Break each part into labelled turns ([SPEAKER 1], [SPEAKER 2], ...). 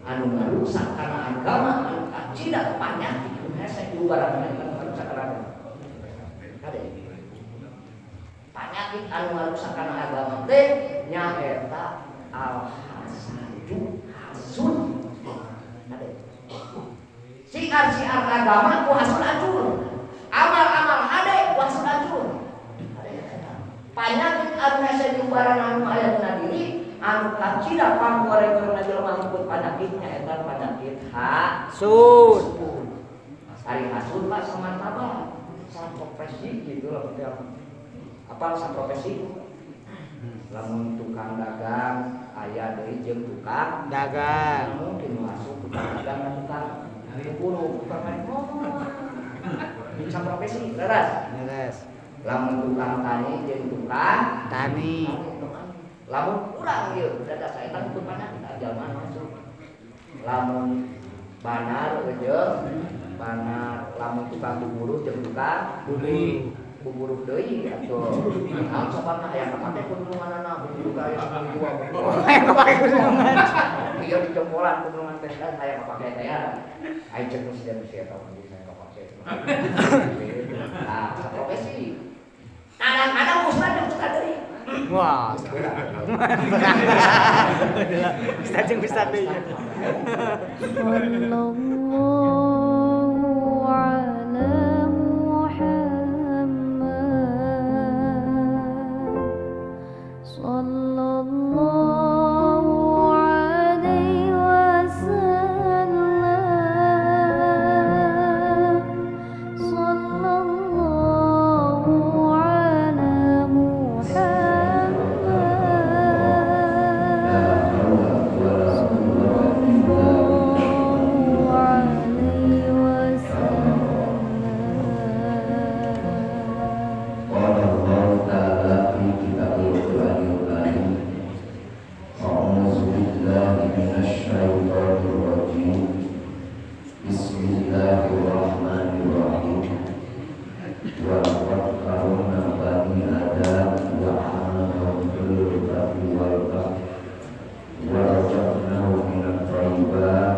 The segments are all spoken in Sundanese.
[SPEAKER 1] Anu ngarusak kana agama, anu kacida panyakit nu hese diubaran anu ngarusak kana agama. Kade. Panyakit anu ngarusak kana agama teh nyaeta al-hasadu, hasud. Kade. Siar-siar agama ku hasud acur. Amal-amal hade ku hasud acur. Panyakit anu hese diubaran anu aya dina diri, anu kacida panggoreng-gorengna jelema ikut panyakitnya eta penyakit hasud. Ari hasud mah samartabat, saprofesi gitu lah teh. Apa saprofesi? Lamun tukang dagang aya deui jeung tukang
[SPEAKER 2] dagang.
[SPEAKER 1] Mungkin masuk tukang dagang dan tukang buru, tukang bisa profesi, leres.
[SPEAKER 2] Leres.
[SPEAKER 1] Lamun tukang tani jeung tukang
[SPEAKER 2] tani.
[SPEAKER 1] Lamun kurang ieu dadah saetan ikut panah jalma masuk. Lamun banar jeung banar, lamun tukang buburuh jeung tukang
[SPEAKER 2] buri.
[SPEAKER 1] Buburuh deui atuh. Naon sababna aya kapake kudunganana, buburuh aya dua.
[SPEAKER 2] Aya kapake kudungan.
[SPEAKER 1] Ieu di jempolan kudungan teh kan aya kapake teh ya. Ai ceuk presiden mesti eta mah saya kapake. Nah, profesi. Kadang-kadang ustad jeung ustad deui.
[SPEAKER 2] Wah. Ustad jeung ustad deui.
[SPEAKER 3] Sallallahu ala Muhammad, sallallahu alaihi wasallam, sallallahu ala Muhammad, sallallahu alaihi wasallam.
[SPEAKER 4] Qala Allah ta'ala fi kitabil Qur'anil Karim, a'udzu billahi minasy syaithanir rajim. Bismillahirrahmanirrahim. Wa laqad karramna bani Adam wa hamalnahum fil barri wal bahri wa razaqnahum minat thayyibat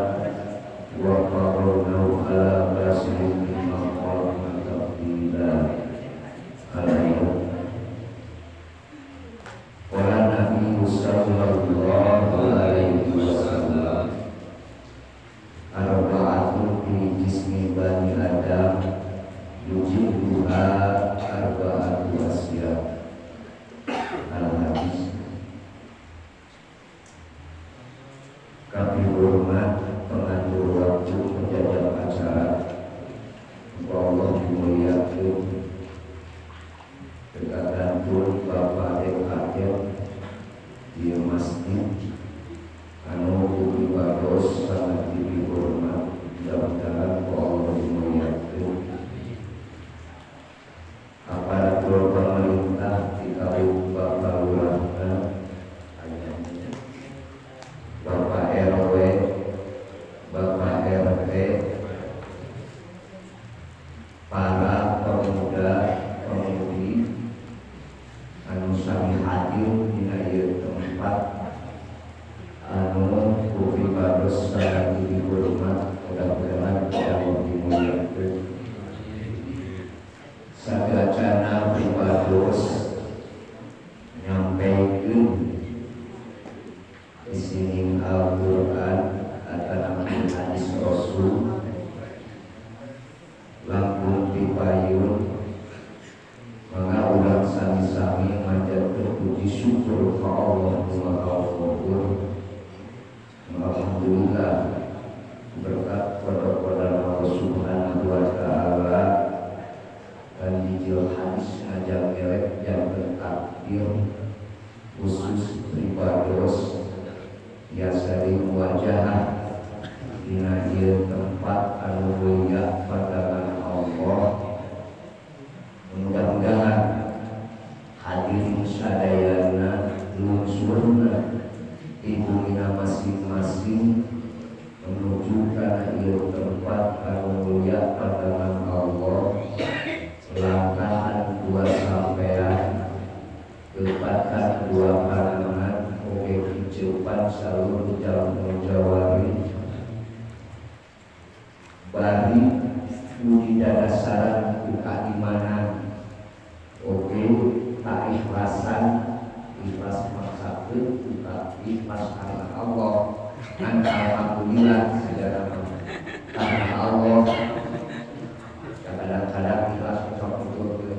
[SPEAKER 4] wa faddalnahum ala katsirin mimman khalaqna tafdila. Al-ayat. Qala Nabi sallallahu alaihi wasallam, arba'atun fi jismi bani Adam yujibuha arba'atu asya. Al-hadis. Kami hormat pengatur waktu penjajah acara, Allah dimuliakan. Dekatan pun Bapak Dekaten di masjid anu pribados sangat dihormat, mudah-mudahan Allah dimuliakan. Aparatur pemerintah di Bapak Lurah, Bapak RW, Bapak RT, para pemuda pemudi anu sami hadir dina ieu tempat anu pribados sangat dihormat, mudah-mudahan Allah dimuliakeun. Sadacana pribados nyampaikan di sini Al-Quran atau hadis Rasul langkung dipayun maka urang sami-sami manjatkeun puji syukur ka Allah Maha Ghafur. Alhamdulillah berkat kepada Allah Subhanahu wa taala dan hijil hadis ngajak ngelek janten takdir khusus pribados biasa di wajah dina ieu tempat anu mulia pandangan Allah. Mudah-mudahan hadirin sadayana lungsurna di bumina masing-masing menuju kana ieu tempat anu mulia pandangan Allah. Langkahan dua sampean, lepatkan dua pandangan, oge kicupan salur jalmu jawari. Ngan alhamdulillah segala karena Allah. Kadang-kadang ikhlas sok betul.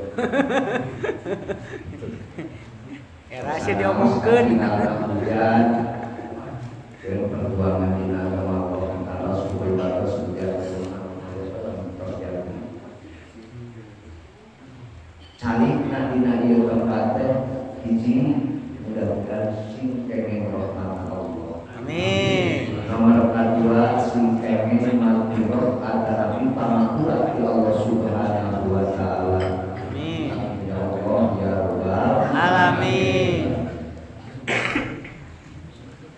[SPEAKER 2] Era sih diomongkeun.
[SPEAKER 4] Kemudian perjuangan dina agama Allah Taala supaya batas calikna dina ieu tempat teh hiji mudah-mudahan sing kenging rahmat Allah.
[SPEAKER 2] Amin.
[SPEAKER 4] Nomor kedua sing kenging maghfirah antara pangapura ti Allah Subhanahu wa taala.
[SPEAKER 2] Amin.
[SPEAKER 4] Ya Allah ya Rabbal
[SPEAKER 2] alamin.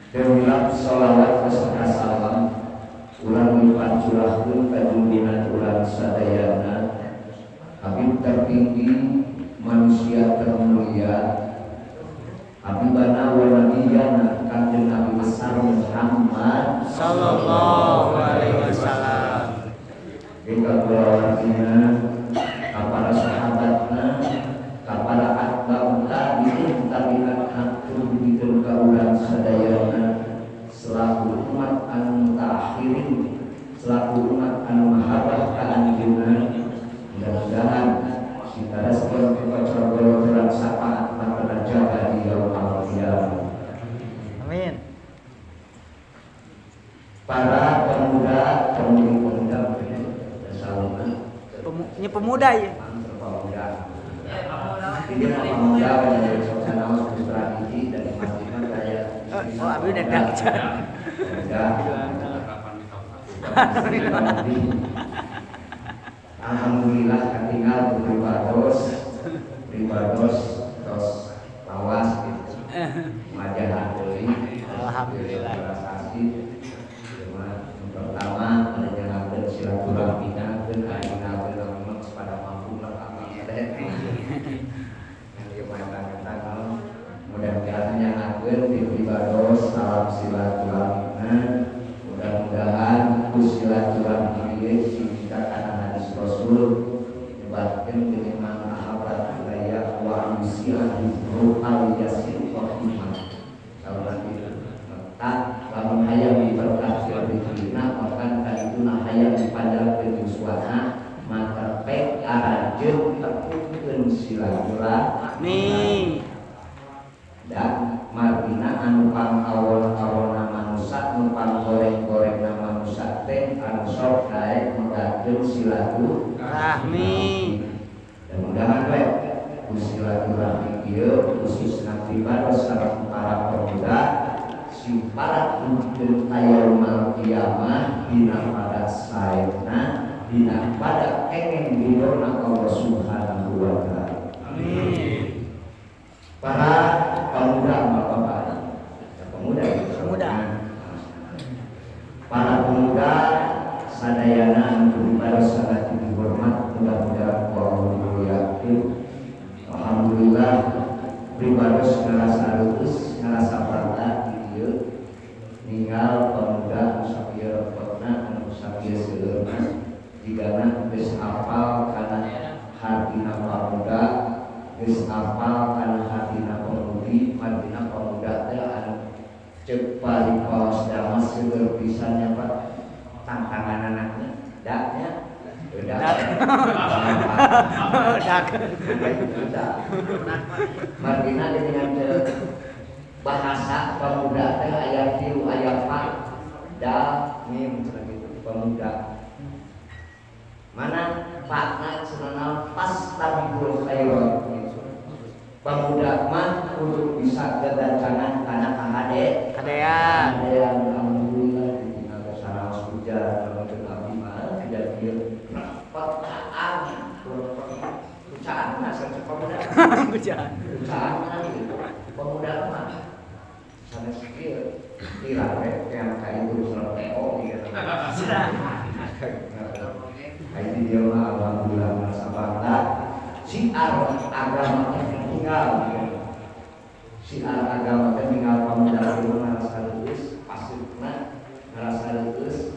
[SPEAKER 4] Dewilah sholawat beserta salam urang mipancurahkeun ka junjungan urang sadayana Habib tertinggi, manusia termulia, Habibana wa nabiyana Kanjeng Nabi besar Muhammad
[SPEAKER 2] sallallahu alaihi wasallam.
[SPEAKER 4] Ka kulawargina, ka para sahabatna, ka para atba'ut tabi'in tabi'at hatur dugikeun ka urang sadayana selaku umat anu mutaakhirin, selaku umat anu mahabbah ka anjeunna. Mudah-mudahan kita respon kekocor-kocor syafaat maka jaga di yaumul qiyamah.
[SPEAKER 2] Amin.
[SPEAKER 4] Para pemuda, pemudi-pemuda,
[SPEAKER 2] ini pemuda ya.
[SPEAKER 4] Pemuda. Ini pemuda dari sosial strategi dan masing-masing kayak.
[SPEAKER 2] Oh, abi udah dak.
[SPEAKER 4] Pemuda. Alhamdulillah ketinggal pribados tos lawas gitu. Wajah deui.
[SPEAKER 2] Alhamdulillah.
[SPEAKER 4] Cuma yang pertama ada nyangakeun silaturahmi keun aya memang pada mampu lah abdi teh. Yang ieu mah eta mudah-mudahan nyangakeun di pribados salam silaturahmi. Mudah-mudahan ku silaturahmi ieu sing kana hadis Rasul nyebatkeun deui man ahabba ilaya wa yusilahu al yasir rahimah. Kalau nanti tak lamun hayang diberkati rezekina bahkan kadituna hayang dipanjangkeun yuswana maka pek aranjeun tepungkeun silaturahmi. Dan margina anu pang awon-awonna manusa nu pang goreng-gorengna manusa teh anu sok daek megatkeun silaturahmi. Dan mudahan we ku silaturahmi ieu khususna pribados sareng para pemuda sing parat dugikeun ka yaumul qiyamah dina pada saena dina pada kenging ridhona Allah Subhanahu wa taala.
[SPEAKER 2] Amin.
[SPEAKER 4] Para pemuda bapak-bapak, pemuda,
[SPEAKER 2] pemuda,
[SPEAKER 4] para pemuda sadayana anu pribados sangat dihormat, mudah-mudahan Allah dimuliakeun. Alhamdulillah pribados ngarasa leueus, ngarasa bangga di dieu ninggal pemuda anu sakieu repotna, anu sakieu seueurna, jigana geus apal kana hartina pemuda, geus apal kana hartina pemudi, martina pemuda teh anu ceuk paripaos damas seueur pisan nya Pak tantangan anaknya daknya dak
[SPEAKER 2] dak
[SPEAKER 1] margina dengan bahasa pemuda teh aya tilu aya pa dal mim cenah gitu pemuda mana pakna cenah pas tabibul khairat pemuda mah kudu bisa gegancangan kana kahade
[SPEAKER 2] kadean
[SPEAKER 4] kadean. Alhamdulillah ditinggal ke saraos hujan lamun abdi mah tidak kieu petaan kucaan sanes pemuda
[SPEAKER 2] kucaan
[SPEAKER 4] kucaan gitu pemuda mah sanes kieu tira we yang ka itu sareng TO gitu. Ini dia mah alhamdulillah merasa bangga siar agama teh tinggal siar agama teh tinggal pemuda itu ngarasa leueus pasifna ngarasa leueus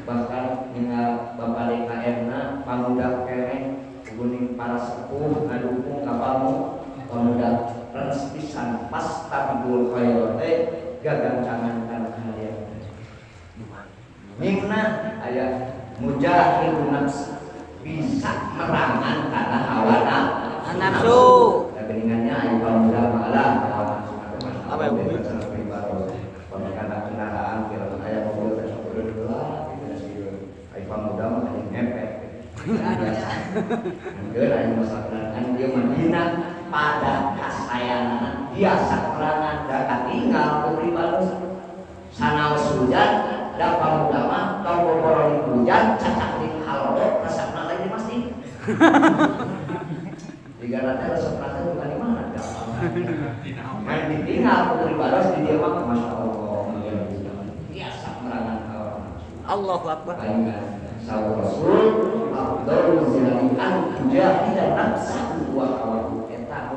[SPEAKER 4] bahkan tinggal bapak DKM na pemuda keneh guning para sepuh ngadukung ka pemuda renes pisan pas tabibul khairat teh gagancangan kana kahayang. Mimna aya mujahidun nafs bisa merangan karena hawa
[SPEAKER 2] nafsu.
[SPEAKER 4] Keningannya ayo pemuda malah
[SPEAKER 2] apa ya Bu?
[SPEAKER 4] Karena kendaraan kira aya mobil teh sok heula ayo pemuda mah ngepet. Biasa. Anggeun aya masalah kan dia mah pada kasayangan biasa perangan da katinggal ku pribados. Sanaos hujan da pamuda mah tong boboro hujan cacak di halodo resepna lain di masjid. Jika nanti resepna teh bukan di mana da. Main ditinggal ku pribados di dieu mah masya Allah. Biasa merangan
[SPEAKER 2] Allahu Akbar.
[SPEAKER 4] Saur Rasul afdalul zilali an tujahida nafsahu wa hawahu. Eta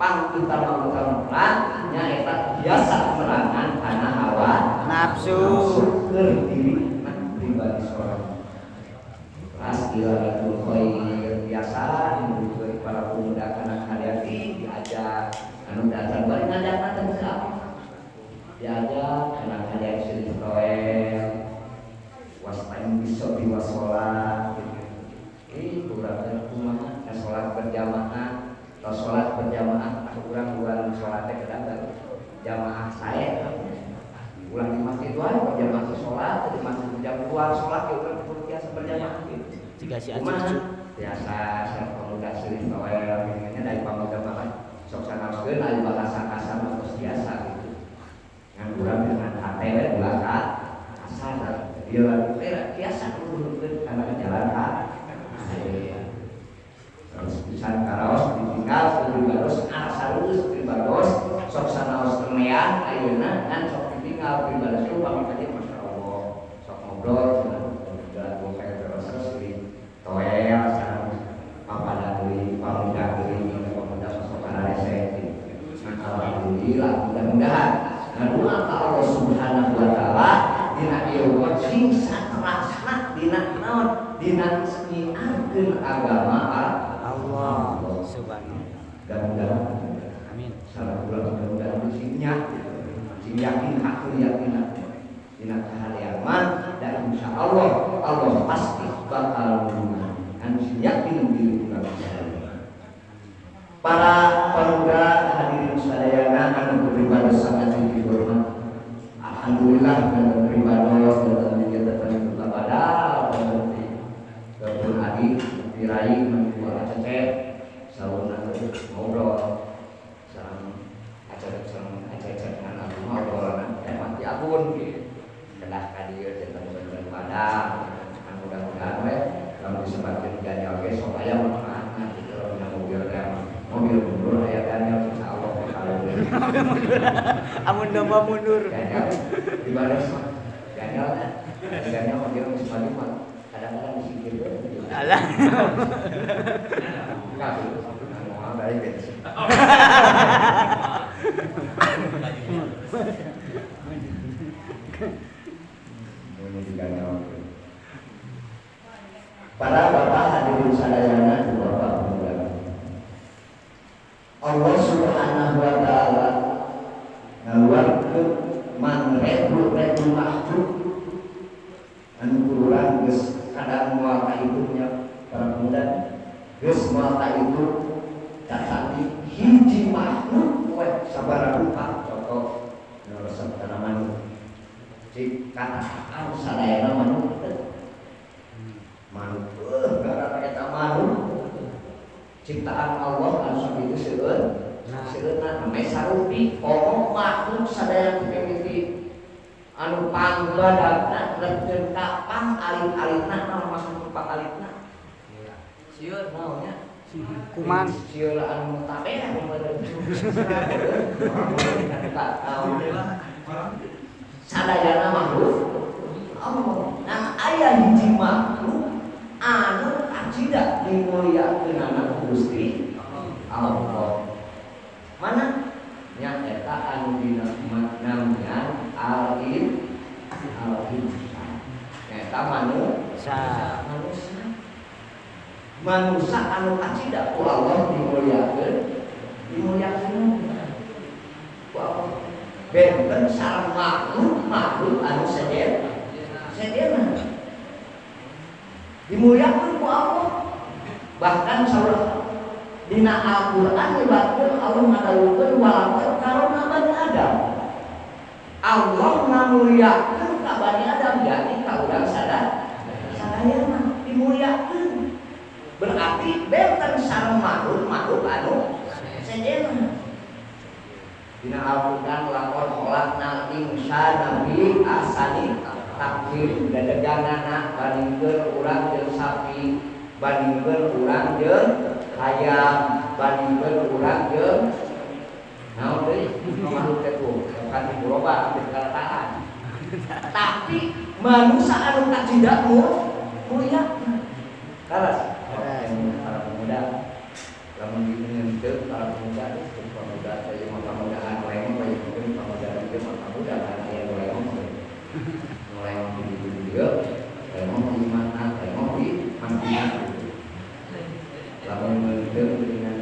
[SPEAKER 4] pang utama-utama perang nyaeta biasa merangan kana hawa
[SPEAKER 2] nafsu
[SPEAKER 4] keur diri pribadi seorang. Pastilah khair biasa nuju para pemuda kana hadiati diajak anu datang bari ngajakna teh geus diajak kana hadiati silih toel wastain bisa diwasolat gitu. Urang teh kumaha salat berjamaah atau sholat berjamaah tak urang dua sholat teh kedah jamaah sae ulang di masjid wae berjamaah sholat di masjid jam 2 sholat ya urang kudu biasa berjamaah gitu.
[SPEAKER 2] Jika si acu
[SPEAKER 4] biasa sang pemuda silih toel geuningannya dari pemuda mah sok sanaoskeun aya bahasa kasar mah tos biasa gitu. Ngan urang dengan hate we ulah ka kasar dia lagi biasa turunkeun kana jalan ka. Terus pisan karaos ditinggal pribados ngarasa pribados sok sanaos remean ayeuna kan sok ditinggal pribados itu pamit aja masya Allah sok ngobrol jalan bokeh terus di toel sareng papada deui pamuda deui pemuda sok kararese alhamdulillah mudah-mudahan ngadoa ka Allah Subhanahu wa taala dina ieu sing saterasna dina naon dina nyiarkeun agama
[SPEAKER 2] Allah Subhanahu
[SPEAKER 4] mudah-mudahan
[SPEAKER 2] amin.
[SPEAKER 4] Salah urang mudah-mudahan sing yakin aku yakin dina kahadean mah dan insyaallah Allah pasti bakal menang anu sing yakin diri urang. Para pemuda hadirin sadayana anu beribadah sangat dihormat. Alhamdulillah dan beribadah dan kegiatan ibadah berarti kebun adi diraih menjual cecep sauna ngobrol sareng acara sareng acecep ngan aku ngobrolan teh mati akun gitu. Kedah ka dieu teh mudah-mudahan padang mudah-mudahan we lamun disebutkeun Daniel ge sok aya manfaatna gitu lamun mobil teh mobil mundur aya Daniel insyaallah kalau
[SPEAKER 2] amun domba mundur
[SPEAKER 4] Daniel di baris Daniel Daniel mobil geus maju mah kadang-kadang disingkir we
[SPEAKER 2] alah
[SPEAKER 4] moal balik bensin. Para bapak hadirin sadayana, bapak pemuda. Allah Subhanahu wa taala ngaluarkeun mangrebu-rebu makhluk anu kurang geus kadang moal kahitungnya para pemuda geus moal kahitung tatapi hiji makhluk we sabaraha rupa contoh nu resep kana manuk cik kata sadayana manuk teh manuk gara eta manuk ciptaan Allah anu sakitu seueur seueurna ame sarupi komo makhluk sadaya mimiti anu panggadagna nepkeun ka pang alit-alitna naon maksud pang alitna sieun naon nya
[SPEAKER 2] kuman
[SPEAKER 1] sieun anu tabeh sadayana makhluk Allah nang aya hiji makhluk anu kacida dimuliakeunana Gusti Allah. Mana nya eta anu dina namian al-in al-insan. Eta manusia. Manusia. Manusia anu kacida ku Allah dimuliakeun, dimuliakeun ku Allah. Benten sareng makhluk-makhluk anu sejen. Dimuliakeun ku Allah. Bahkan saur dina Al-Qur'an nyebatkeun Allah ngadawuhkeun walaqad karramna bani Adam. Allah ngamuliakeun ka bani Adam jadi ka urang sadayana dimuliakeun. Berarti benten sareng makhluk-makhluk anu sejenna. Dina Al-Qur'an lakon khalaqnal insana fi ahsani taqwim, dadeganana bandingkeun urang jeung sapi, bandingkeun urang jeung hayam, bandingkeun urang jeung naon deui makhluk teh tuh kan diroba di karataan. Tapi manusia anu kacida mulia. Karas para pemuda lamun diingeun para pemuda itu pemuda saya mah pemudaan leong bae mungkin pemuda itu mah pemuda kan aya leong leong di dieu leong di mana leong di mana lamun ngeunteun dengan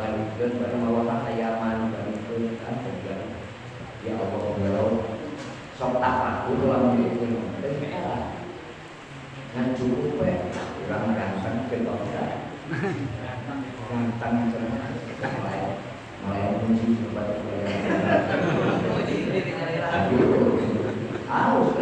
[SPEAKER 1] bandingkeun pada mawa hayaman bandingkeun kan pemuda ya Allah Allah sok tafakur lamun diingeun teh merah ngan cukup we urang ganteng ke pemuda ganteng cenah mulai kunci tempat harus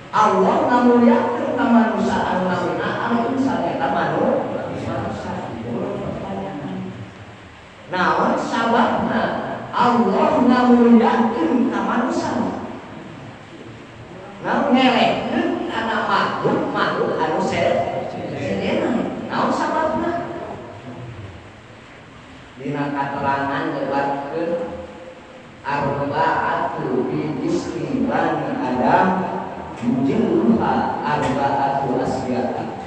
[SPEAKER 1] Allah ngamuliakeun ka manusia anu namina al-insan eta manusia. Naon sababna Allah ngamuliakeun ka manusia? Naon ngelehkeun kana makhluk-makhluk anu sejenna. Naon sababna? Dina katerangan nyebatkeun arba'atu bi jismi bani Adam yujilluha arba'atu asya'a.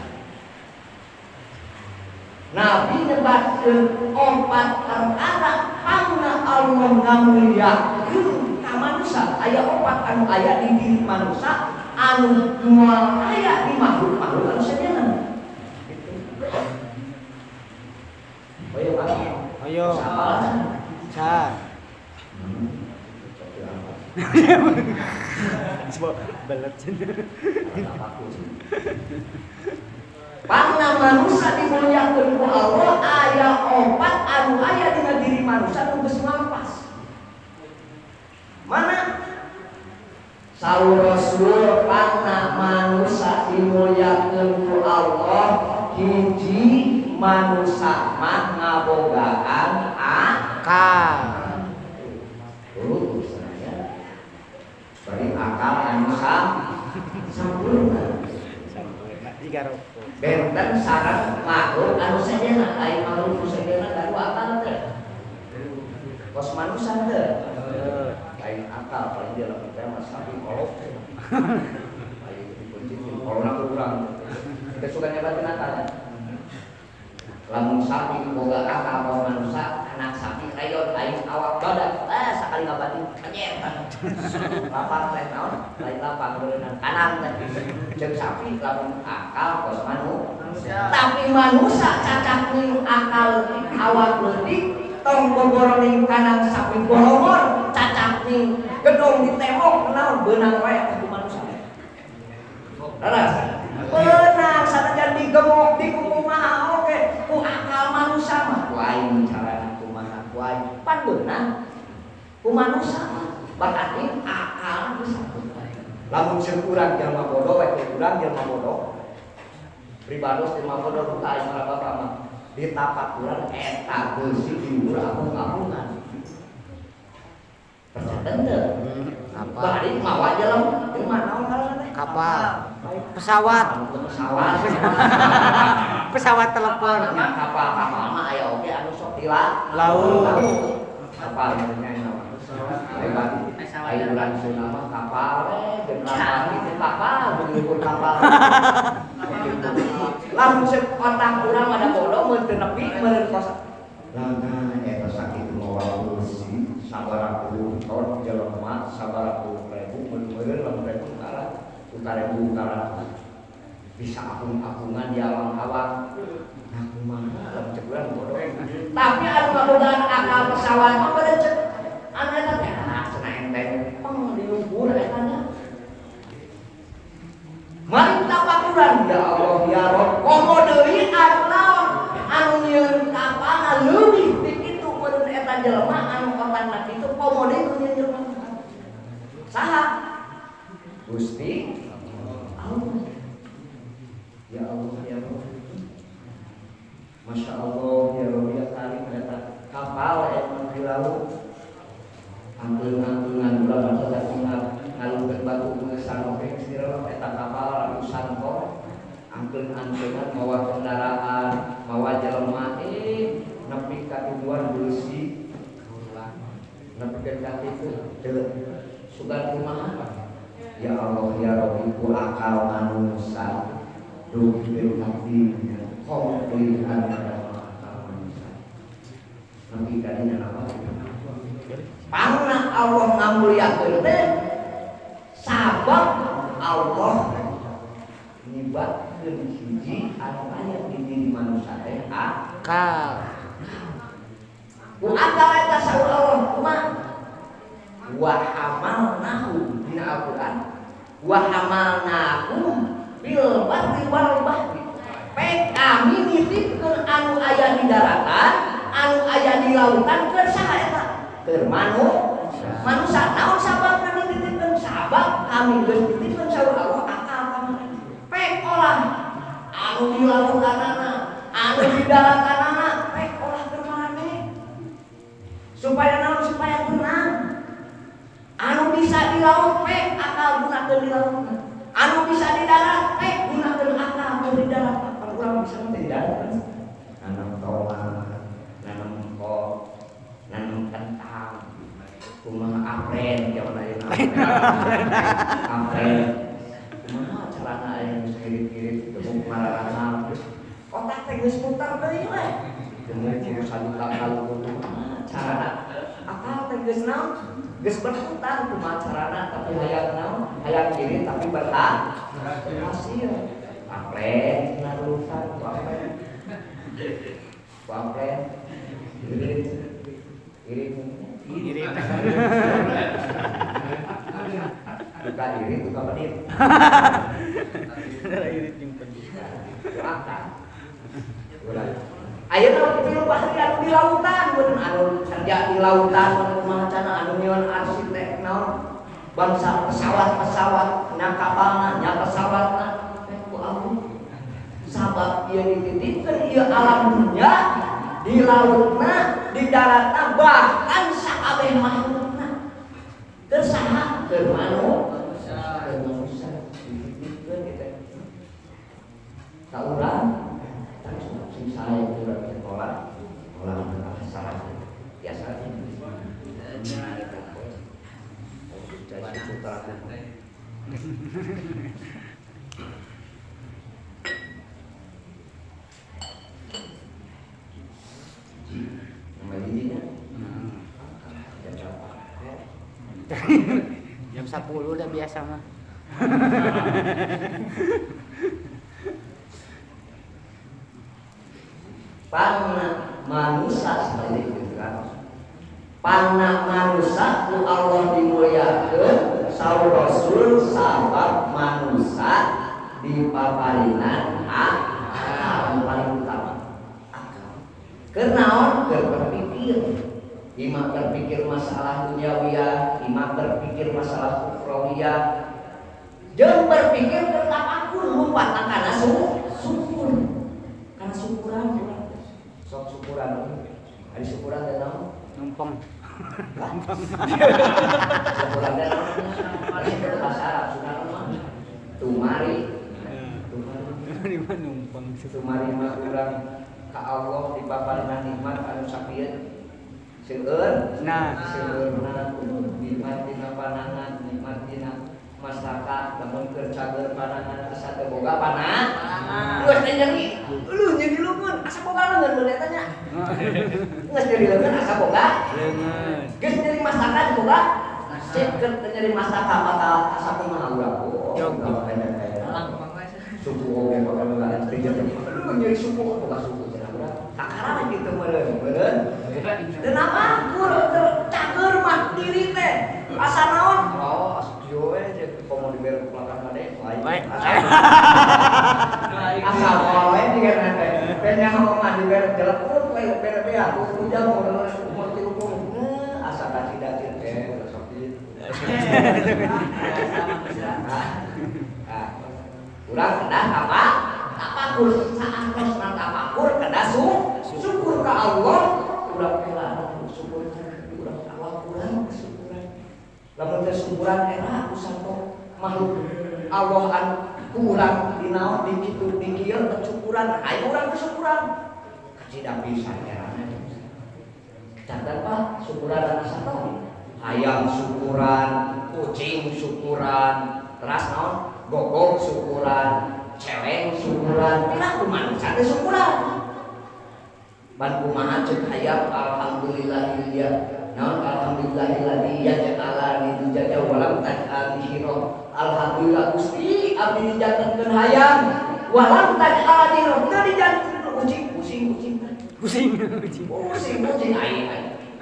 [SPEAKER 1] Nabi nyebatkeun opat perkara pangna Allah ngamuliakeun ka manusia. Aya opat anu aya di diri manusia anu moal aya di makhluk-makhluk anu sejenna. Gitu. Ayo Pak.
[SPEAKER 2] Ayo. Sa. Belet.
[SPEAKER 1] Pangna manusia dimuliakeun ku Allah aya opat anu aya dina diri manusia nu geus ngampas. Mana? Saur Rasul pangna manusia dimuliakeun ku Allah hiji manusia mah ngabogaan akal. Tuh saya. Bari akal anu sampurna. Benten sareng makhluk anu sejenna, lain makhluk nu sejenna gaduh akal teh. Kos manusia teh. Lain akal paling dia lamun teh mah sapi kolok teh. Lain dikunci kolona kurang. Teh suka nyebatin akal. Lamun sapi boga akal kos manusia, anak sapi rayot aing awak badak. Sakali ngabatin penyetan. Lapang teh naon? Lain lapang beureunang kanan teh. Jeung sapi lamun akal kos manusia. Tapi manusia cacak ning akal awak leutik tong bogoroning kanan sapi bolongor cacak ning gedong di tembok naon beunang wae ku manusia. Leres. Beunang sanajan digemok dikukumaha oge ku akal manusia mah ku aing carana kumaha ku aing pan beunang ku manusia mah berarti akal bisa. Lamun ceuk urang jelema bodoh we urang jelema bodoh. Pribados jelema bodoh ku aing mah bapak mah ditapakuran eta beusi diukur apung-apungan. Percaten teu?
[SPEAKER 2] Kapal.
[SPEAKER 1] Bari mawa jelema jelema naon ngaranna teh?
[SPEAKER 2] Kapal. Pesawat.
[SPEAKER 1] Pesawat.
[SPEAKER 2] Pesawat telepon.
[SPEAKER 1] Nya kapal-kapal mah aya oge anu sok di
[SPEAKER 2] laut.
[SPEAKER 1] Kapal nya naon? Ayo urang Sunda mah kapal we jeung kapal itu kapal jeung kapal. Lamun ceuk otak urang mah da bodoh mun teu nepi meureun kos. Lah eta sakitu mawa kursi sabaraha puluh ton jelema sabaraha puluh ribu mun meureun lamun ribu ukara ribu ukara. Bisa apung-apungan di awang-awang. Nah kumaha lamun cek urang bodoh. Tapi anu ngabogaan akal pesawat mah beureun cek anu eta teh ah cenah enteng peng di lumpur eta nya. Mari tapakuran ya Allah ya Rabb komo deui anu naon anu nyieun kapalna leuwih ti kitu meureun eta jelema anu otakna kitu komo deui nu nyieun jelema. Saha? Gusti Allah. Ya Allah ya Rabb. Masya Allah ya Rabb ya Karim eta kapal eta di laut. Angkeun-angkeunan ulah bangsa sakingat ngalungkeun batu geus oge geus eta kapal ratusan ton. Angkeun-angkeunan mawa kendaraan, mawa jelema nepi ka tujuan beusi. Nepi ka kitu teu sugan kumaha. Ya Allah ya Rabbi ku akal manusia dugi hati komplihan akal manusia. Nepi ka dinya apa? Pangna Allah ngamuliakeun teh sabab Allah nyibatkeun hiji anu aya di diri manusia teh akal. Ku akal eta saur Allah kumaha? Wa hamalnahu dina Al-Qur'an wa hamalnahu bil barri wal bahri. Pek kami nitipkeun anu aya di daratan, anu aya di lautan keur saha eta? Keur manusia. Naon sababna dititipkeun? Sabab kami geus dititipkeun saur Allah akal kami. Pek olah anu di lautanana, anu di daratanana, pek olah keur maraneh. Supaya naon? Supaya tenang. Anu bisa di laut pek akal gunakeun di laut. Anu bisa di darat pek gunakeun akal di darat. Pan urang bisa mah di darat. Nanam tomat, nanam kol, nanam kentang, kumaha apren jaman ayeuna apren. Kumaha carana aya geus ngirit-ngirit gemuk mararana. Otak teh geus muter deui we. Gemuk kudu sajuta kaluhur kumaha carana. Akal teh geus naon? Geus berputar kumaha carana tapi hayang naon? Hayang kiri tapi berhasil. Apren narusan ku apren. Ku apren. Irit. Irit. Irit. Buka irit, buka pedit.
[SPEAKER 2] Irit jeung pedit.
[SPEAKER 1] Ku akal. Ulah. Ayeuna fil bahri anu di lautan, meureun anu kerja di lautan, meureun kumaha cana anu nyieun arsitek naon bangsa pesawat-pesawat nya kapalna nya pesawatna ku Allah. Sabab ieu dititipkeun ieu alam dunya di lautna, di daratna bahkan sakabeh makhlukna. Keur saha? Keur manusia. Keur manusia dititipkeun kitu. Ka urang sing sae urang sekolah, olah salah biasa.
[SPEAKER 2] Jam 10 udah biasa mah.
[SPEAKER 1] Panna manusia seperti itu kan. Panna manusia ku Allah dimuliakeun saur Rasul sabab manusia dipaparinan akal paling utama. Akal. Keur naon? Keur berpikir. Ima berpikir masalah duniawiyah, ima berpikir masalah ukhrawiyah. Jeung berpikir keur tafakur lumpatna kana syukur. Kana syukuran urang. Sok syukuran. Ari syukuran teh naon?
[SPEAKER 2] Numpang.
[SPEAKER 1] Syukuran teh naon? Ari bahasa Arab Sunda mah. Tumari. Tumari
[SPEAKER 2] mah numpang.
[SPEAKER 1] Tumari mah urang ka Allah dipaparinan nikmat anu sakieu. Seueur.
[SPEAKER 2] Nah,
[SPEAKER 1] seueurna nikmat dina panangan, nikmat dina masyarakat lamun keur cager panangan asa teu boga panangan. Geus teh nyeri. Leuh nyeri leungeun, asa boga leungeun mun eta nya. Geus nyeri leungeun asa boga
[SPEAKER 2] leungeun.
[SPEAKER 1] Geus nyeri masyarakat boga. Cek keur teu nyeri masyarakat bakal asa kumaha urang.
[SPEAKER 2] Jog.
[SPEAKER 4] Suku oge bakal ngalahan teh aduh nyeri suku boga suku cenah urang. Kakara kitu meureun, meureun.
[SPEAKER 1] Teu napakur cager mah diri teh. Asa naon?
[SPEAKER 4] Oh, asup kieu we jeung komo dibere pelakan made lain. Asa boleh digana teh. Teh nyaho mah dibere jeleput we bere teh aku ujang umur 30. Asa kacida teh ulah sok kieu.
[SPEAKER 1] Urang kedah apa? Tapakur saangkosna tapakur kedah syukur ka Allah. Urang heula syukur urang Allah urang syukuran.
[SPEAKER 4] Lamun teh syukuran era ku sato makhluk Allah anu ku urang dinaon di kitu di kieu syukuran ayo urang syukuran. Kacida pisan erana.
[SPEAKER 1] Catat Pak, syukuran anu sato.
[SPEAKER 4] Hayam syukuran, kucing syukuran, teras naon? Gogong syukuran, celeng syukuran, tidak kumaha teh syukuran. Ban kumaha ceuk hayam alhamdulillahillah. Naon alhamdulillahilladzi yaj'alani dujaja walam taj'alni hiro. Alhamdulillah Gusti abdi dijantenkeun hayam walam taj'alni hiro. Teu dijantenkeun kucing, pusing kucing.
[SPEAKER 2] Pusing kucing.
[SPEAKER 1] Pusing kucing aing.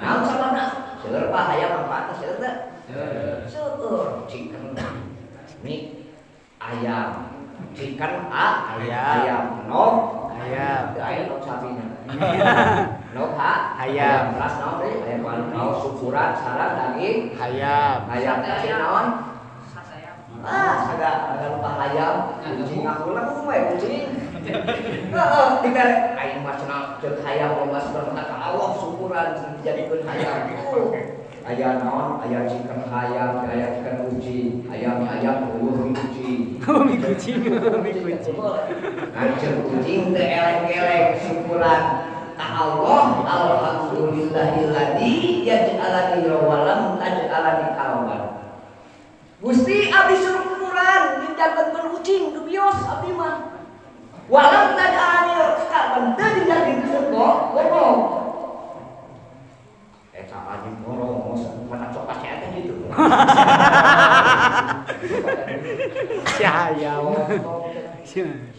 [SPEAKER 1] Naon sababna? Seueur Pak hayam manfaatna seueur teu? Seueur chicken. Nih ayam, chicken a, ayam, nog,
[SPEAKER 2] ayam,
[SPEAKER 1] ayam nog sapinya, nog ha,
[SPEAKER 2] ayam,
[SPEAKER 1] kelas naon deh, ayam mau syukuran sarang daging,
[SPEAKER 2] ayam,
[SPEAKER 1] ayam kasih naon, ah, agak agak lupa ayam, kucing aku lah aku mah kucing, heeh, dibere, ayam mah cenah ceuk hayam loba sebenarnya ka Allah syukuran dijadikeun hayam. Ayam naon, ayam chicken hayam, ayam chicken kucing, ayam ayam eueuh mi kucing.
[SPEAKER 2] Mi kucing, mi kucing.
[SPEAKER 1] Ngancur kucing teu eleng-eleng syukuran ka Allah, alhamdulillahilladzi yaj'alani walam taj'alani kalban. Gusti abdi syukuran dijantenkeun kucing teu bios abdi mah. Walam taj'alani kalban teu dijadikeun goblok.
[SPEAKER 4] Eta anjing borong, mana cok pasnya teh gitu.
[SPEAKER 2] Si hayam.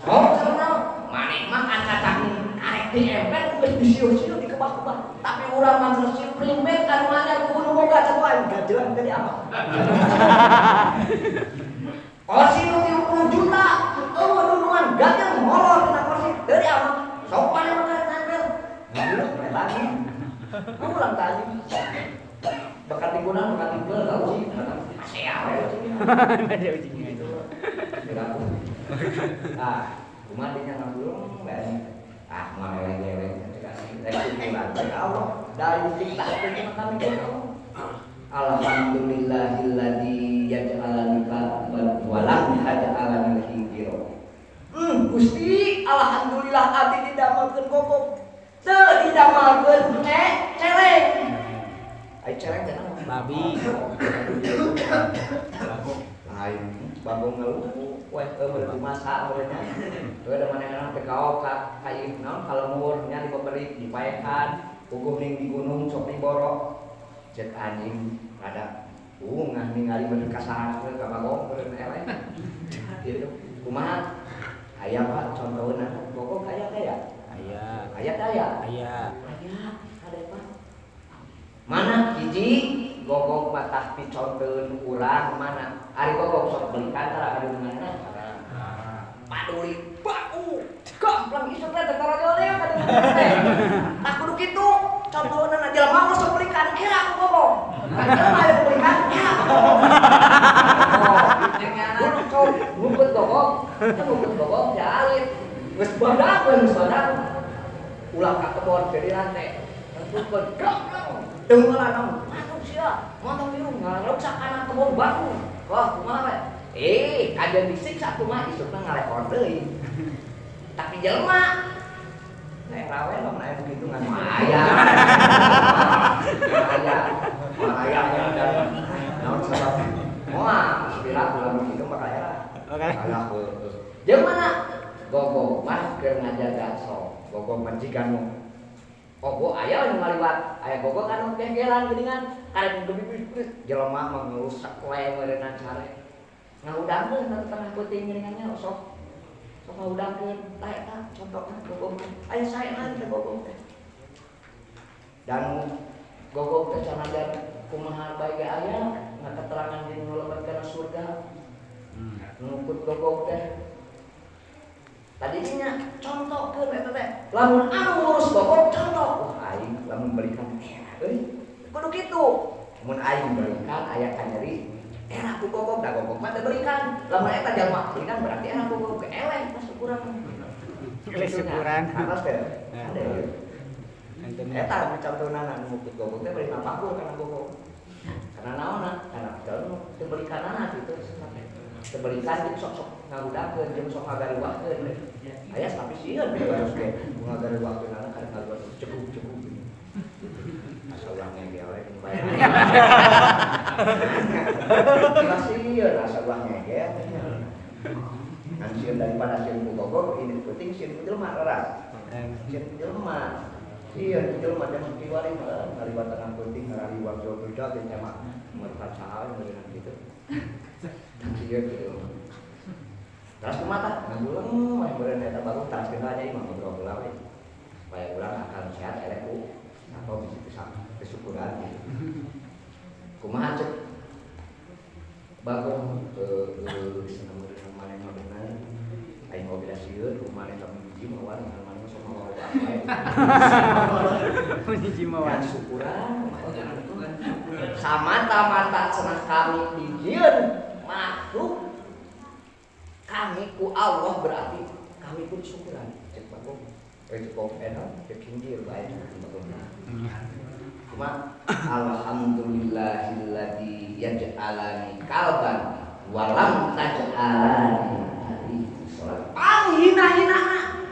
[SPEAKER 1] Oh, cenah maneh mah kacacang karek di emper geus disieu-sieu dikebah-kebah. Tapi urang mah geus primbet anu mana kudu boga cek aing gajelan jadi apa.
[SPEAKER 4] Kursi nu 30 juta, eueuh nunungan gajel molor dina kursi teu diamah. Sok maneh mah karek nempel. Lagi.
[SPEAKER 1] Ulang tadi. Bakat digunakan, bakat timbel tahu sih. Masih ya.
[SPEAKER 2] Masih ucing itu.
[SPEAKER 1] Ah, kumaha dinya ngabulung bae. Ah, moal eleng-eleng rek syukuran ka Allah. Dari diciptakeun kami ka Allah.
[SPEAKER 4] Alhamdulillahilladzi yaj'alani kalban walam yaj'alani hijra.
[SPEAKER 1] Gusti, alhamdulillah abdi didamelkeun gogok. Teu didamelkeun celeng.
[SPEAKER 4] Ai celeng teh naon?
[SPEAKER 2] Babi.
[SPEAKER 4] Lain bagong ngeluh
[SPEAKER 1] we eueuh dimasak meureun nya. Heueuh da manehna teh kaok ka ieu naon kalemur nya dibeberi dipaehan, puguh ning di gunung sok diboro.
[SPEAKER 4] Cek anjing rada bungah ningali bener kasahan ka bagong meureun eleh.
[SPEAKER 1] Kitu kumaha? Aya Pak contohna gogok aya teh ya?
[SPEAKER 2] Aya.
[SPEAKER 1] Aya teh aya?
[SPEAKER 2] Aya.
[SPEAKER 1] Aya, ada Pak. Mana hiji gogok matah piconteun urang mana? Ari gogok sok belikan tara kadunganna. Paduli bau gamplang isuk teh tara jole kadunganna teh. Tah kudu kitu contohna jelema mah sok belikan era ku gogok. Jelema aya belikan era ku gogok. Oh, kudu ngumpet gogok, ngumpet gogok jalit. Geus badak we geus badak. Ulah ka kebon jadi lantai. Ngumpet gamplang. Tenggelam naon? Manusia, montong ieu ngaruksak kana kebon batu. Wah, kumaha we? Kajian disiksa kumaha isukna ngalekor deui. Tapi jelema
[SPEAKER 4] Nek rawe mah aya begitu ngan
[SPEAKER 1] aya.
[SPEAKER 4] Aya. Aya dan naon sabab moal spira ulah begitu mah aya.
[SPEAKER 2] Oke.
[SPEAKER 4] Aya heueuh.
[SPEAKER 1] Jeung mana? Gogok mah keur ngajaga sok.
[SPEAKER 4] Gogok mah jiga nu
[SPEAKER 1] Ogo aya nu ngaliwat, aya gogok anu genggelan geuningan, karek gebi-gebi jelema mah ngerusak we meureunna care. Ngahudangkeun na tengah peuting geuningannya sok. ngaudakeun tah eta contohna gogog aya saena teh gogog teh. Dan gogog teh sanajan kumaha bae ge aya ngaketerangan dinu nu lebet kana surga. Nukut gogog teh. Tadinya contohkeun eta teh. Lamun anu ngurus gogog contoh, wah aing lamun belikan euy kudu kitu. Mun aing belikan aya kanyeri era ku gogog da gogog mah teu belikan. Lamun eta jalma belikan berarti era ku gogog eleh tas ukuran.
[SPEAKER 2] Eleh syukuran.
[SPEAKER 1] Atas teh. Ada ya. Eta contohna nu mukut gogog teh bari napakul kana gogog. Karena naonna? Karena jalma teu belikanana kitu. Teu belikan jeung sok-sok ngarudakeun jeung sok ngagariwahkeun. Aya tapi sieun harus ge ngagariwahkeunana kana ngarudah cekuk-cekuk. Asal urang ngegel we bae. Masih asa urang ngegel. Ngan sieun daripada sieun ku gogog ini penting sieun ku jelema leras. Sieun ku jelema. Sieun ku jelema jangan kiwari mah ngaliwatan penting ngaraliwat jauh beda teh mah mereka saha meureunna kitu. Sieun ku jelema. Terus kumaha tah? Ngaguleng we meureun eta bagong teraskeun aja imah ngobrol heula we. Supaya urang akal sehat eleh ku atau bisa kesyukuran gitu. Kumaha cek bagong seneng meureun maneh mah bener. Aing oge da sieun kumaha lamun hiji mawar ngan maneh sok mawa wae.
[SPEAKER 2] Mun hiji mawar
[SPEAKER 1] syukuran. Samata-mata cenah kami dijieun makhluk kami ku Allah berarti kami pun syukuran cek bagong. Cukup enak, cek hinggir bae bagong. Cuma alhamdulillahilladzi yaj'alani kalban walam taj'alani salat. Panghina-hinana.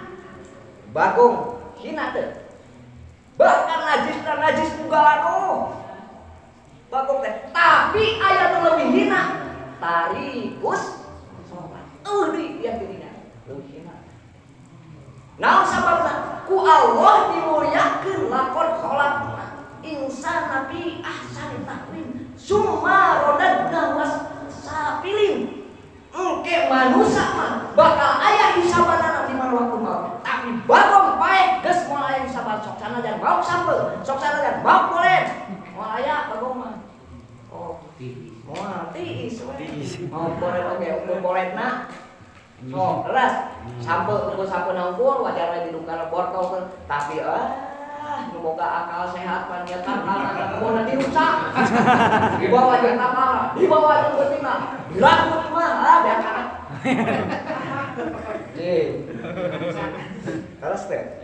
[SPEAKER 1] Bagong hina teh. Bahkan najisna najis mugalano. Bagong teh, tapi aya nu leuwih hina tarikus salat. Eueuh deui ieu dirinya. Leuwih hina. Naon sababna? Ku Allah dimuliakeun lakon khalaqna insana fi ahsani taqwim summa radadna wasafilin. Engke manusa mah bakal aya hisabanana di mana waktu maut. Tapi bagong paeh geus moal aya hisaban sok sanajan maok sampeu, sok sanajan maok molen. Moal aya bagong mah. Oh, tiis. Moal tiis we. Maok bolet oge ukur boletna. Sok leres sampeu ukur sampeuna unggul wajar we didukana bortol tapi nu boga akal sehat pan nya takal mun dirusak. Dibawa jeung takal, dibawa jeung beutina. Dirakut mah ah beak. Ye.
[SPEAKER 4] Terus teh.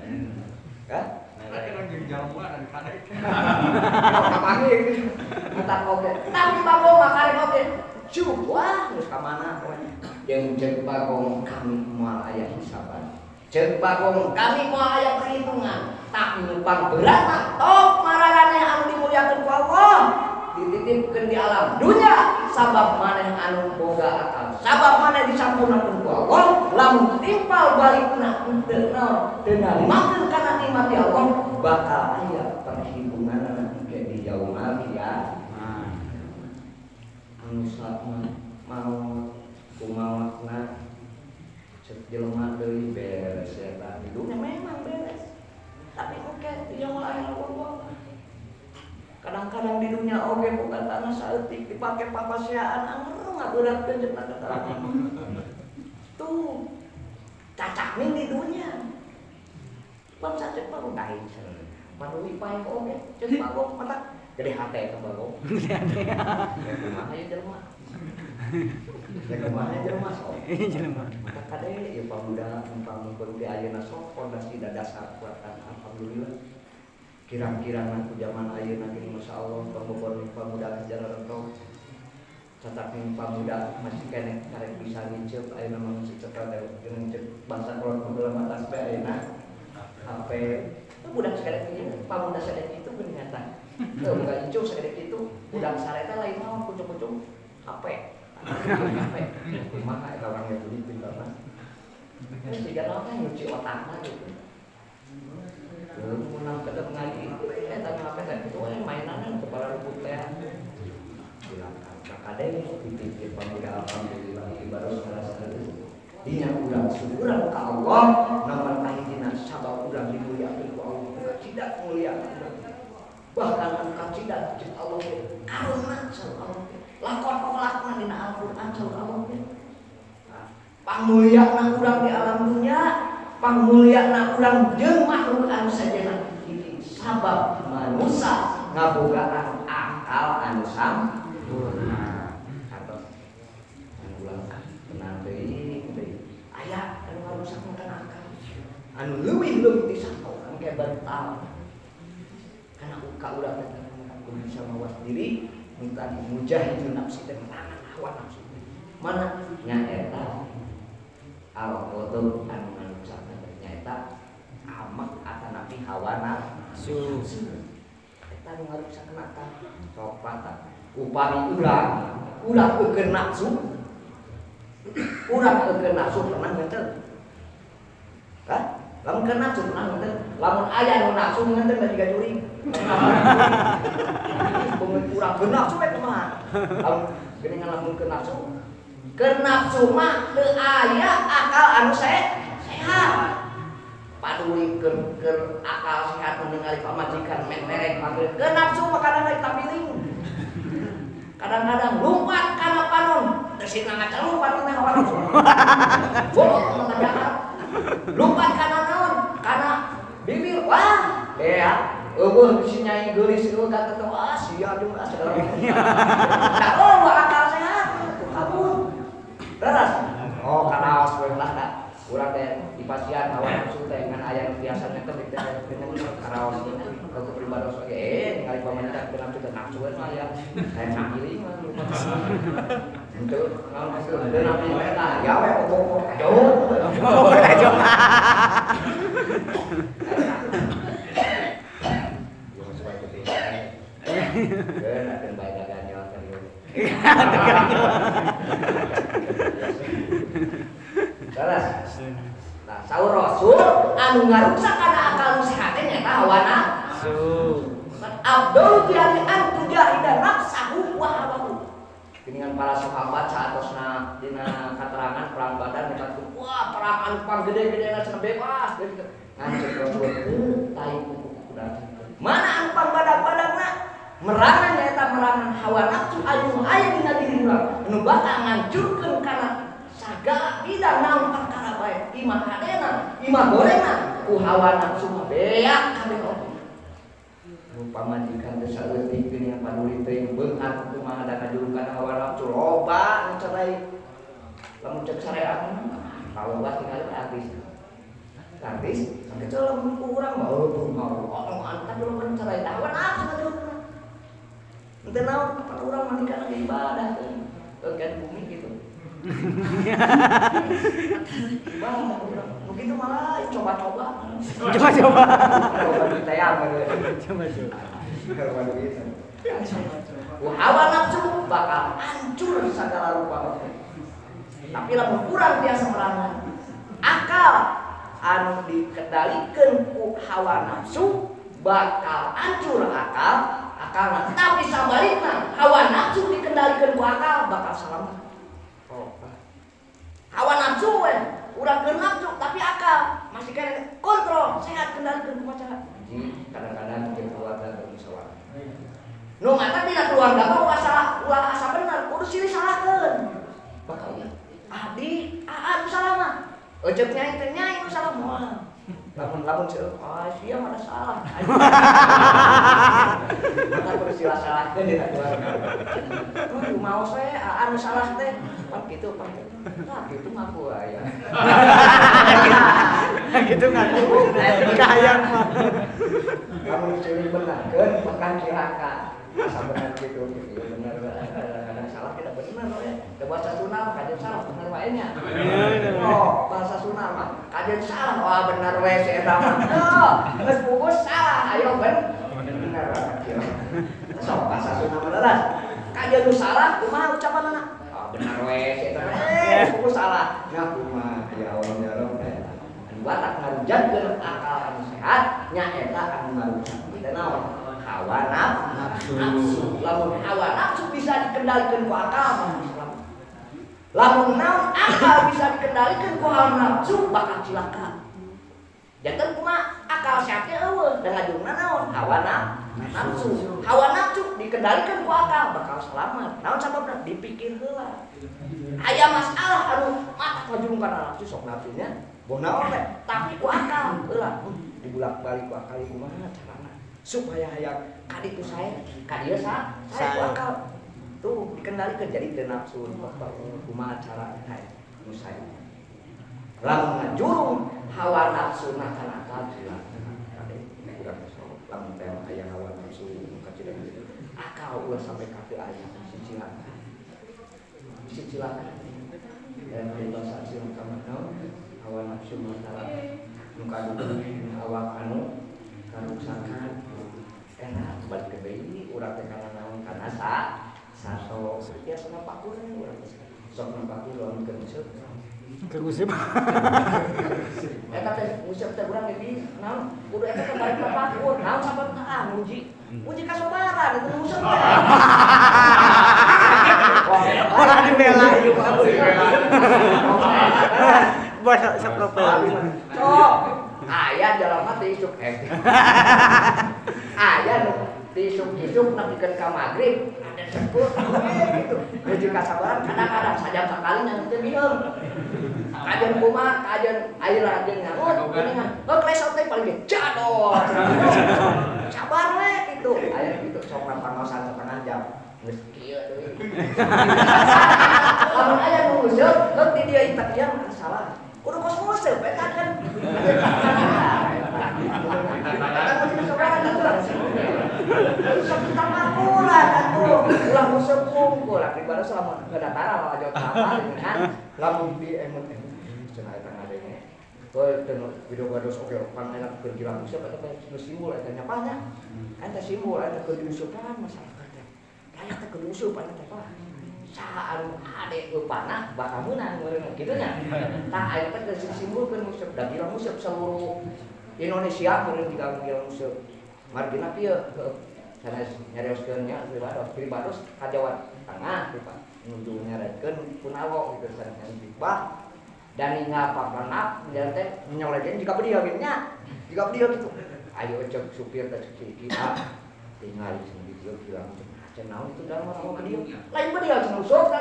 [SPEAKER 4] Hah?
[SPEAKER 1] Kapanggih. Mutak oge. Tapi bagong mah karek oge. Cuh, wah geus ka mana we. Jeung ceuk bagong kami moal aya hisaban. Ceuk bagong kami moal aya perhitungan. Tapi nu pangberat mah tok mararaneh anu dimuliakeun ku Allah. Dititipkeun di alam dunya sabab maneh anu boga akal. Sabab maneh disampurnakeun ku Allah, lamun timpal balikna henteu naon, teu narimakeun kana nikmat ti Allah, bakal aya perhitunganna engke di yaumul kiamah. Anu maot kumaotna cek jelema deui beres eta di dunya memang beres. Tapi oke di yaumul akhir Allah. Kadang-kadang di dunia oge boga tanah saeutik dipake papaseaan anger ngaberatkeun jeung keterangan. Tuh cacak ning di dunia. Bangsa cek bagong aing cenah. Paduli paeh oge cek bagong mata gede hate eta bagong. Gede hate. Ya kumaha ieu jelema. Ya kumaha jelema sok.
[SPEAKER 2] Jelema.
[SPEAKER 1] Mata kade ieu pamuda pamungkul ge ayeuna sok pondasi dasar kuatan alhamdulillah. Kirang-kirang ku zaman ayeuna gini masyaallah pambobor pamuda sejarah rentong catak pamuda masih keneh karek bisa ngiceup ayeuna mah masih cepat jeung ngiceup bangsa kolot baheula mah teh ayeuna HP itu budak sakedek ieu pamuda sakedek itu geuning eta teu boga incu sakedek itu budak sareta lain naon kucung-kucung HP HP kumaha eta urang ge beulit pintarna geus siga naon teh nyuci otakna gitu. Menang kedep ngaji eta HP teh kitu we mainanna kepala rubut teh. Silakan. Kakade dititip pamuda alhamdulillah ibadah salah satu.
[SPEAKER 4] Dina urang syukuran ka Allah nomor kahijina sabab urang dimuliakeun ku Allah. Tidak mulia urang. Bahkan anu kacida jeung Allah teh karuna saur Allah teh. Lakon lakon dina Al-Qur'an saur Allah teh. Pangmulyana urang di alam dunya, pangmulyana urang jeung makhluk anu sajena hiji sabab manusa ngabogaan akal anu sampurna. Atos anu ulang tenang deui aya anu ngarusak makan akal. Anu leuwih-leuwih ti sato engke batal. Karena ka urang teh kudu bisa mawas diri, nu tadi mujahidun nafsi teh merangan hawa nafsu. Mana nyaeta al-qadar anu ngarusak nyaeta amek atanapi hawa nafsu. Eta nu ngarusak akal. Sok patah. Upami urang ulah eukeun nafsu. Urang eukeun nafsu pernah ngenteu. Hah? Lamun keur nafsu pernah ngenteu. Lamun aya nu nafsu ngenteu da jiga jurig. Kumaha urang keur nafsu we kumaha? Lamun geuningan lamun keur nafsu. Keur nafsu mah teu aya akal anu sehat. Paduli keur akal sehat ningali pamajikan mentereng panggil. Keur nafsu mah kadang-kadang tapiling. Kadang-kadang lumpat kana panon, teu ngacalung panon teh hawa nafsu. Bohong mah jahat. Lumpat kana naon? Kana bibir. Wah, bea. Eueuh si nyai geulis eueuh ka teu ah sia jeung ah segala macam. Da eueuh akal sehat kabur. Terus oh karaos we lah da. Urang teh dipasian hawa nafsu teh ngan aya nu biasa teh teh karaos ku pribados oge ningali pamajikan teu nafsu teh nafsu we mah ya. Hayang napiling mah lupa. Henteu naon hasil teu nafsu eta ya we pokok jauh.
[SPEAKER 2] Pokok jauh.
[SPEAKER 1] Keun akan bae gaganyol tadi. Terus. Nah, saur Rasul anu ngaruksak kana akal nu sehat teh nyaeta hawa nafsu. Abdul jihadi an tujahida nafsahu wa hawahu. Geuningan para sahabat saatosna dina katerangan perang Badar nyebutkeun wah perang anu panggede-gedena cenah bebas gitu. Ngan ceuk Rasul tai kuku kuda. Mana anu pangbadag-badagna? Merangan nyaeta merangan hawa nafsu anu aya dina diri urang anu bakal ngancurkeun kana sagala bidang naon perkara bae imah hadena imah gorengna ku hawa nafsu mah beak kabeh oge. Nu pamajikan teh saeutik geuning paduli teuing beunghar kumaha da kajulukan hawa nafsu loba nu cerai. Lamun cek syariat mah loba tinggal artis. Artis kecuali lamun ku urang mah oh beunghar anu kajulukan cerai hawa nafsu kajulukan. Ente naon kapan urang mah nikah ibadah teh. Kan bumi gitu. Ibadah urang. Nu kitu malah coba-coba.
[SPEAKER 2] Coba-coba.
[SPEAKER 1] Coba ditayang
[SPEAKER 2] Coba-coba.
[SPEAKER 1] Coba duit. Hawa nafsu bakal hancur segala rupa. Tapi lamun kurang biasa merangan akal anu dikendalikeun ku hawa nafsu bakal hancur akal. Akalna. Tapi sabalikna hawa nafsu dikendalikan ku akal bakal selamat. Oh. Hawa nafsu we, urang keur nafsu tapi akal masih kena kontrol, sehat kendalikan ku maca. Jadi kadang-kadang jeung keluarga bermusyawarah. Nu mata dina keluarga mah ulah salah, ulah asa bener, kudu silih salahkeun. Bakal ieu abdi aa nu salah mah. Eceuk nyai teh nyai nu salah moal. Lamun-lamun seueur, ah sia mah salah. Maka kudu sila salahkeun dina keluarga. Tuh maos we aa nu salah teh. Pan kitu pan. Nah kitu ngaku aya.
[SPEAKER 2] Kitu ngaku. Kahayang mah.
[SPEAKER 1] Lamun ceurik benarkeun makan cilaka. Asa bener kitu, ieu bener kadang-kadang salah kita bener we. Da bahasa Sunda kajeun salah bener wae nya. Oh, bahasa Sunda mah kajeun salah wah bener we si eta mah. Oh, geus pugus salah ayo bener kieu. Sok bahasa Sunda beneran. Kajeun nu salah kumaha ucapanana? Oh, bener we si eta mah. Pugus salah. Nya kumaha ya Allah ya Rabb. Anu batak ngarujatkeun akal anu sehat nya eta anu ngarusak. Kita naon? Hawa nafsu. Lamun hawa nafsu bisa dikendalikan ku akal mah Islam. Lamun naon akal bisa dikendalikan ku hawa nafsu bakal cilaka. Janten kumaha akal sehatnya eueuh da ngajurna naon hawa nafsu. Hawa nafsu dikendalikan ku akal bakal selamat. Naon sababna dipikir heula. Aya masalah anu mata ngajurung kana nafsu sok nafsunya boh naon teh tapi ku akal heula dibulak-balik ku akal kumaha carana supaya hayang ka ditu sae ka dieu sae ku akal. Tuh dikendalikan jadi teu nafsu kumaha carana nu sae. Lamun ngajurung hawa nafsu na kana akal cilaka. Urang sok lamun teh aya hawa nafsu kacida akal ulah sampai ka teu aya si cilaka. Si cilaka. Dan peribahasa sirah kamar naon hawa nafsu masalah nu kaduduh awak anu karuksakan enak balik ke deui urang teh kana naon kana saso biasa napakur urang teh sok napakur lamun keur nguseup
[SPEAKER 2] keur nguseup
[SPEAKER 1] eta teh nguseup teh urang di naon kudu eta teh balik napakur naon sababna ah muji muji kasobaran itu nguseup teh.
[SPEAKER 2] Malah dibela ieu Pak. Bos sepropel.
[SPEAKER 1] Cok. Aya jalma teh isuk Aya nu teh isuk-isuk nepikeun ka magrib ada sepur gitu. Nuju kasabaran kadang-kadang sajam sakali nyangut teh biheung. Kajeun kumaha, kajeun air kajeun nyangut geuningan. Heuh klesot teh paling ge jador. Sabar we kitu. Aya kitu sok pangaosan setengah jam. Geus kieu deui. Lamun aya nu nguseup, heuh di dieu ieu mah salah. Kudu kos nguseup eta kan. Eta mesti sorangan atuh. Sok tamakuran atuh. Ulah nguseup wungkul. Ibarat lamun kedatara aja apa kan. Lamun di emut-emut cenah eta ngadenge. Heuh teu video gados oge pan enak keur gilang nguseup eta teh nu simbol eta nya pahnya. Eta simbol eta keur diuseupan masyarakat teh. Rakyat teh kudu usup eta teh Pak. Saha anu ade eupanah bakal meunang meureun kitu nya. Tah aya teh geus disimbulkeun nguseup da gilang nguseup seluruh Indonesia meureun digang gilang nguseup. Margina kieu sanes nyarioskeun nya pribados, pribados ka Jawa Tengah teh Pak. Nuju nyaretkeun kunawo gitu sanes dibah dan ninggal paplanak jalan teh nyolegeun jika bedieu gitu nya. Jika bedieu gitu. Ayo cek supir teh cek kita tinggal di dieu gilang nguseup. Cenah naon itu dalam mau bedieu. Lain bedieu cenah usuk teh.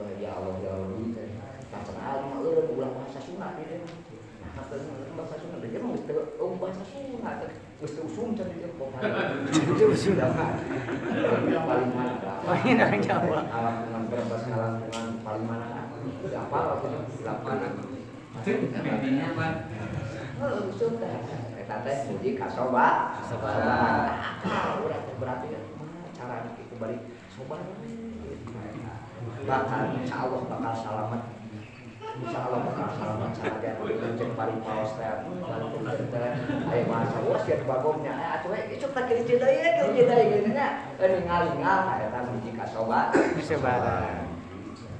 [SPEAKER 1] Wah ya Allah ya Rabbi teh. Tah cenah mah eureun ulah bahasa Sunda di dieu. Nah teh bahasa Sunda di dieu mah geus teu bahasa Sunda teh. Geus teu usum cenah di dieu teu usum paling mana.
[SPEAKER 2] Oh ini orang Jawa.
[SPEAKER 1] Alangan berbahasa alangan paling mana. Udah apal atuh lapangan. Heuh usum teh. Eta teh muji kasoba kasobaran akal urang teh berarti kumaha carana kitu bari sobar bakal insyaallah bakal salamet insyaallah bakal salamet sanajan cek bari paos teh bari teh aya bahasa wos ya bagongnya atuh we isuk teh kieu deui kieu deui kieu nya ningali-ngal eta muji kasoba
[SPEAKER 2] kasobaran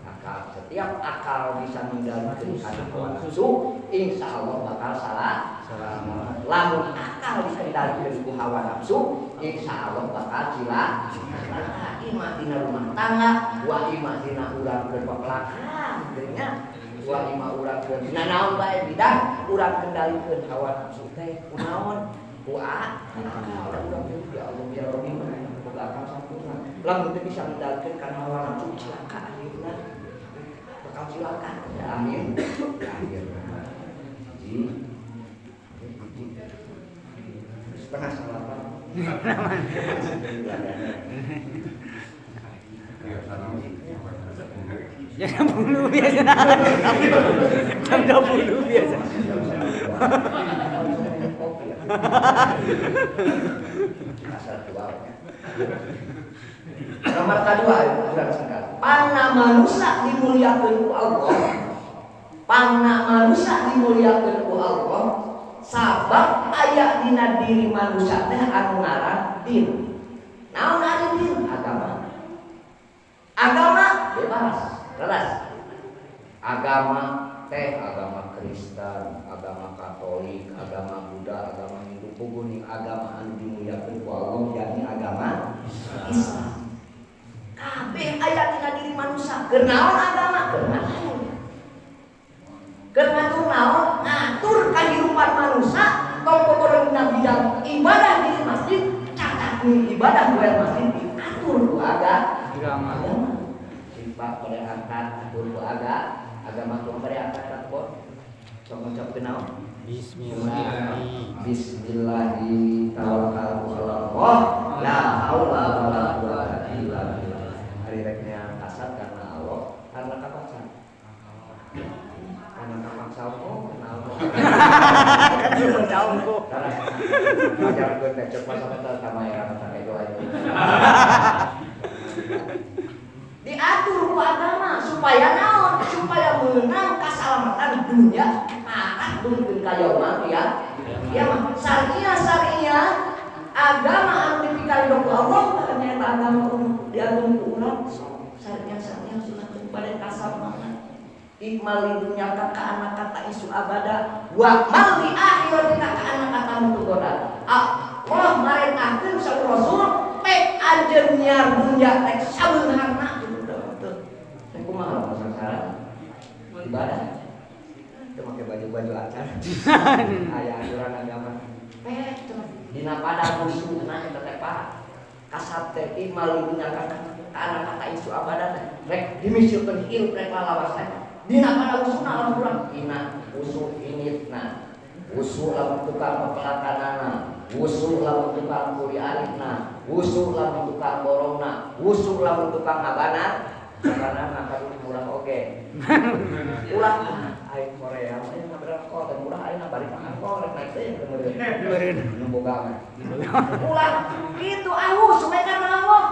[SPEAKER 1] akal setiap akal bisa mengendalikan kana hawa nafsu insyaallah bakal salah selamat. Lamun akal dikendalikan ku hawa nafsu insyaallah bakal cilaka. Imah dina rumah tangga wa imah dina urang keur papelakan nya wa imah urang keur dina naon bae bidang urang kendalikeun hawa nafsu teh kunaon ku akal urang teh ya Allah ya Rabbi boga akal sampurna lamun teu bisa mengendalikeun kana hawa nafsu cilaka akhirna bakal cilaka ya amin akhirna ji setengah salapan.
[SPEAKER 2] Ya jam 10 biasa. Jam 20 biasa.
[SPEAKER 1] Asal dua. Nomor kedua urang singkat. Panna manusia dimuliakeun ku Allah. Panna manusia dimuliakeun ku Allah. Sabab aya dina diri manusia teh anu ngaran din. Naon ari din? Agama. Agama bebas, leres. Agama teh agama Kristen, agama Katolik, agama Buddha, agama Hindu, puguning agama anu dimuliakeun ku Allah yakni agama Islam. Kabeh aya dina diri manusia. Keur naon agama? Keur ngatur. Keur ngatur naon? Ngatur kahirupan manusia tong bobodo dina bidang ibadah di masjid, catat ibadah di masjid diatur ku agama. Sifat pada angkat atur ku agama ku pada angkat kok. Sok ngucapkeun naon?
[SPEAKER 2] Bismillah.
[SPEAKER 4] Bismillahi tawakkaltu ala Allah. La haula wala quwata illa billah.
[SPEAKER 1] Hari reknya kasar karena Allah, karena kapaksa. Karena kapaksa oh, karena Allah. Karena ajarkeun teh cek masa teh sama era masa itu aja. Diatur ku agama supaya naon? Supaya menang keselamatan dunia parah dungkeun ka yaumah ya. Ya mah syariah agama anu dipikarido ku Allah ternyata agama anu diatur ku urang syariah sunah pada kasalamatan. Ikmal li dunya ka anak kata isu abada wa mal li akhiratika ka anak kata mutu goda. Allah marentahkeun sa Rasul pek anjeun nyiar dunya rek sabeungharna kitu teu. Teh kumaha lamun sangsara? Ibadah. Teu make baju-baju acan. Aya aturan agama. Pek cenah dina pada musuhna eta teh Pak. Kasab teh ikmal li dunya ka anak kata isu abada teh rek dimisilkeun hirup rek lalawas teh. Dina pada usuna lamun urang ina usu initna usu lamun tukang pepelakanana usu lamun tukang kuli aritna usu lamun tukang borongna usu lamun tukang ngabanat ngabanana kaduh murah oge ulah aing Korea mah aya ngaberan kol teh murah aing bari ka angkol rek naik teh meureun nu boga mah ulah kitu ah usu we karena Allah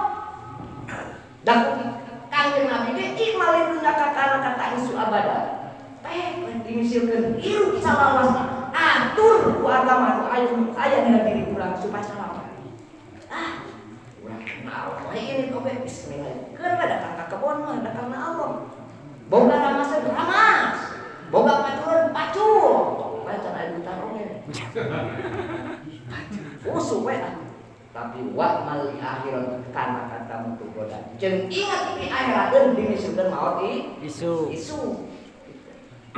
[SPEAKER 1] da Kanjeng Nabi ge ikmal dunya ka kana kata isu abada. Pek dimisilkeun hirup salawasna. Atur ku agama nu aya aya dina diri urang supaya selamat. Ah, urang naon we ini oge bismillah. Keun we datang ka kebon mah datang na Allah. Boga ramaseun ramas. Boga paculeun pacul. Bae can aya duitan oge. Usuh we ah. Tapi wa mal li akhirat kana kata mutu goda. Jeung ingat di akhirat dimisilkeun maot isu. Isu.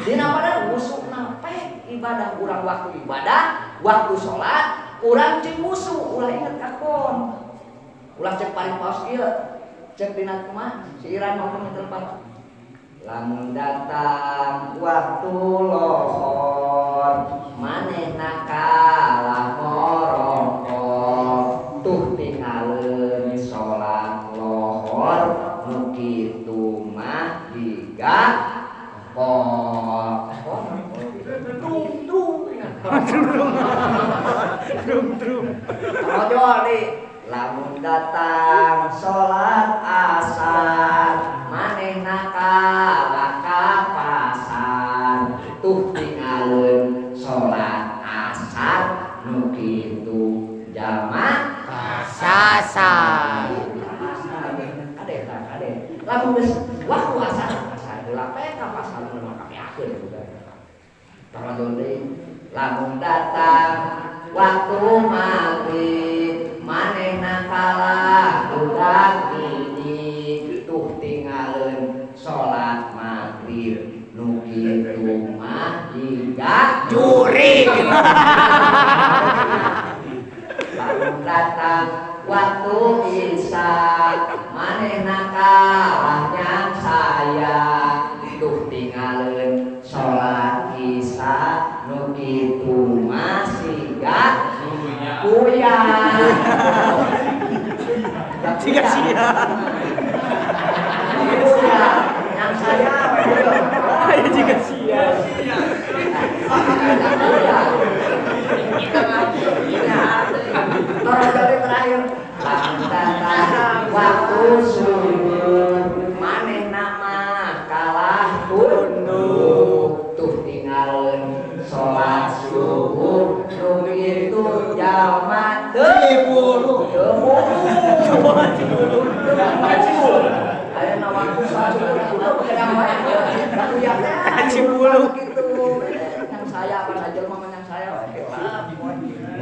[SPEAKER 1] Dina pada usukna pek ibadah urang waktu ibadah, waktu salat, urang jeung musuh, ulah inget ka kebon. Ulah cek paling paos ieu. Cek dina kumaha si Iran mau telepon. Lamun datang waktu lohor, manehna kalah morongkor. Tuh tingaleun salat lohor nu kitu mah jiga kor. Trung trung
[SPEAKER 2] Trung trung.
[SPEAKER 1] Ojo nih lamun datang salat asar manehna kalah ka pasar. Tuh tingaleun salat asar nu kitu jamak
[SPEAKER 2] Sasa.
[SPEAKER 1] Kade ta kade. Lamun geus waktu asar, asar heula teh ka pasar mun mah kapeakeun juga. Tawadon deui lamun datang waktu maghrib manehna kalah budak ini tuh tingaleun salat maghrib nu kitu mah jiga
[SPEAKER 2] Jurig.
[SPEAKER 1] Lamun datang waktu isya manehna kalah nyang saya tuh tingaleun salat isya nu kitu mah siga kuya.
[SPEAKER 2] Siga sia.
[SPEAKER 1] Kuya nyang saya
[SPEAKER 2] Ayo jiga sia.
[SPEAKER 1] Terakhir terakhir waktu subuh manehna mah kalah tunduk tuh tingaleun salat subuh nu kitu jalma teu
[SPEAKER 2] Cibulu.
[SPEAKER 1] Cibulu. Aya waktu salat subuh
[SPEAKER 2] Cibulu.
[SPEAKER 1] Kitu yang saya apa jelema mah yang saya we.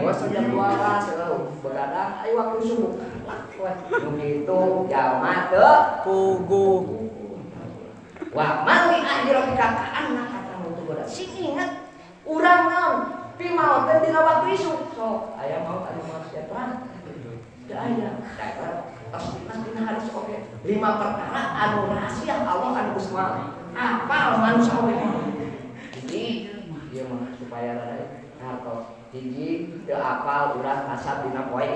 [SPEAKER 1] Oh, sejam 12 begadang ayo waktu subuh. we. Nu kitu jalma teu
[SPEAKER 2] puguh.
[SPEAKER 1] Wa mali akhiratika ka annaka tamutu goda. Sing inget urang naon pimaot teh dina waktu isuk. Sok aya maot anu maot sejahtera. Teu aya. Da eta tos dina hadis oge. 5 perkara anu rahasia Allah anu geus apal manusia oge. Hiji ieu mah supaya rada hartos. Hiji teu apal urang kasab dina poe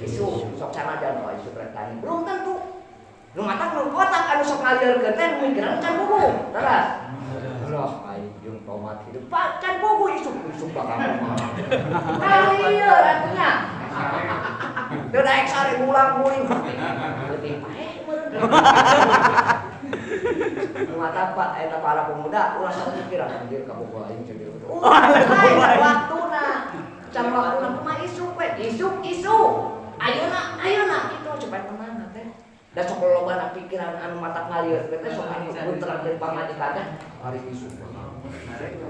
[SPEAKER 1] isuk. Sok sanajan poe isuk rek tani. Belum tentu. Nu matak nu kotak anu sok ngalieurkeun teh nu mikiran can puguh. Teras. Alah aing jeung tomat hidup can puguh isuk-isuk bakal kumaha. Kalieur atunya. Teu daek sare ngulang-nguling. Leutik paeh meureun. Nu matak Pak eta para pemuda ulah sok pikiran anjir kabogoh aing ceuk. Waktuna. Can waktuna kumaha isuk we. Isuk-isuk. Ayeuna ayeuna kitu supaya tenang teh. Da sok lolobana pikiran anu matak ngalieur teh sok anu bunteran jeung pamajikan teh ari isuk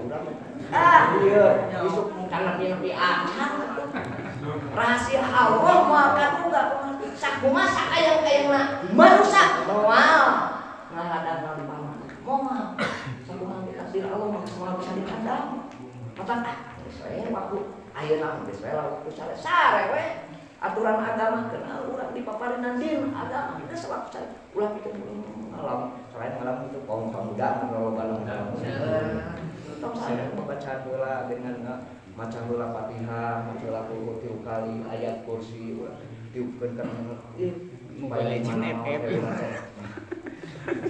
[SPEAKER 1] urang ah ieu isuk can nepi-nepi acan rahasia Allah moal kaduga kumaha sakumaha sakayang-kayangna manusa moal ngaladang pamajikan moal sakumaha takdir Allah mah moal bisa dikadang matak ah geus we waktu ayeuna geus we waktu sare sare we aturan agama kenal urang dipaparinan din agama geus waktu sare ulah pikeun ngalam selain ngalam itu kaum pemuda nu loba tong sare baca heula dengan maca heula Fatihah, maca heula kulhu tilu kali, ayat kursi ulah tiupkeun ka
[SPEAKER 2] Mobile Legend FF.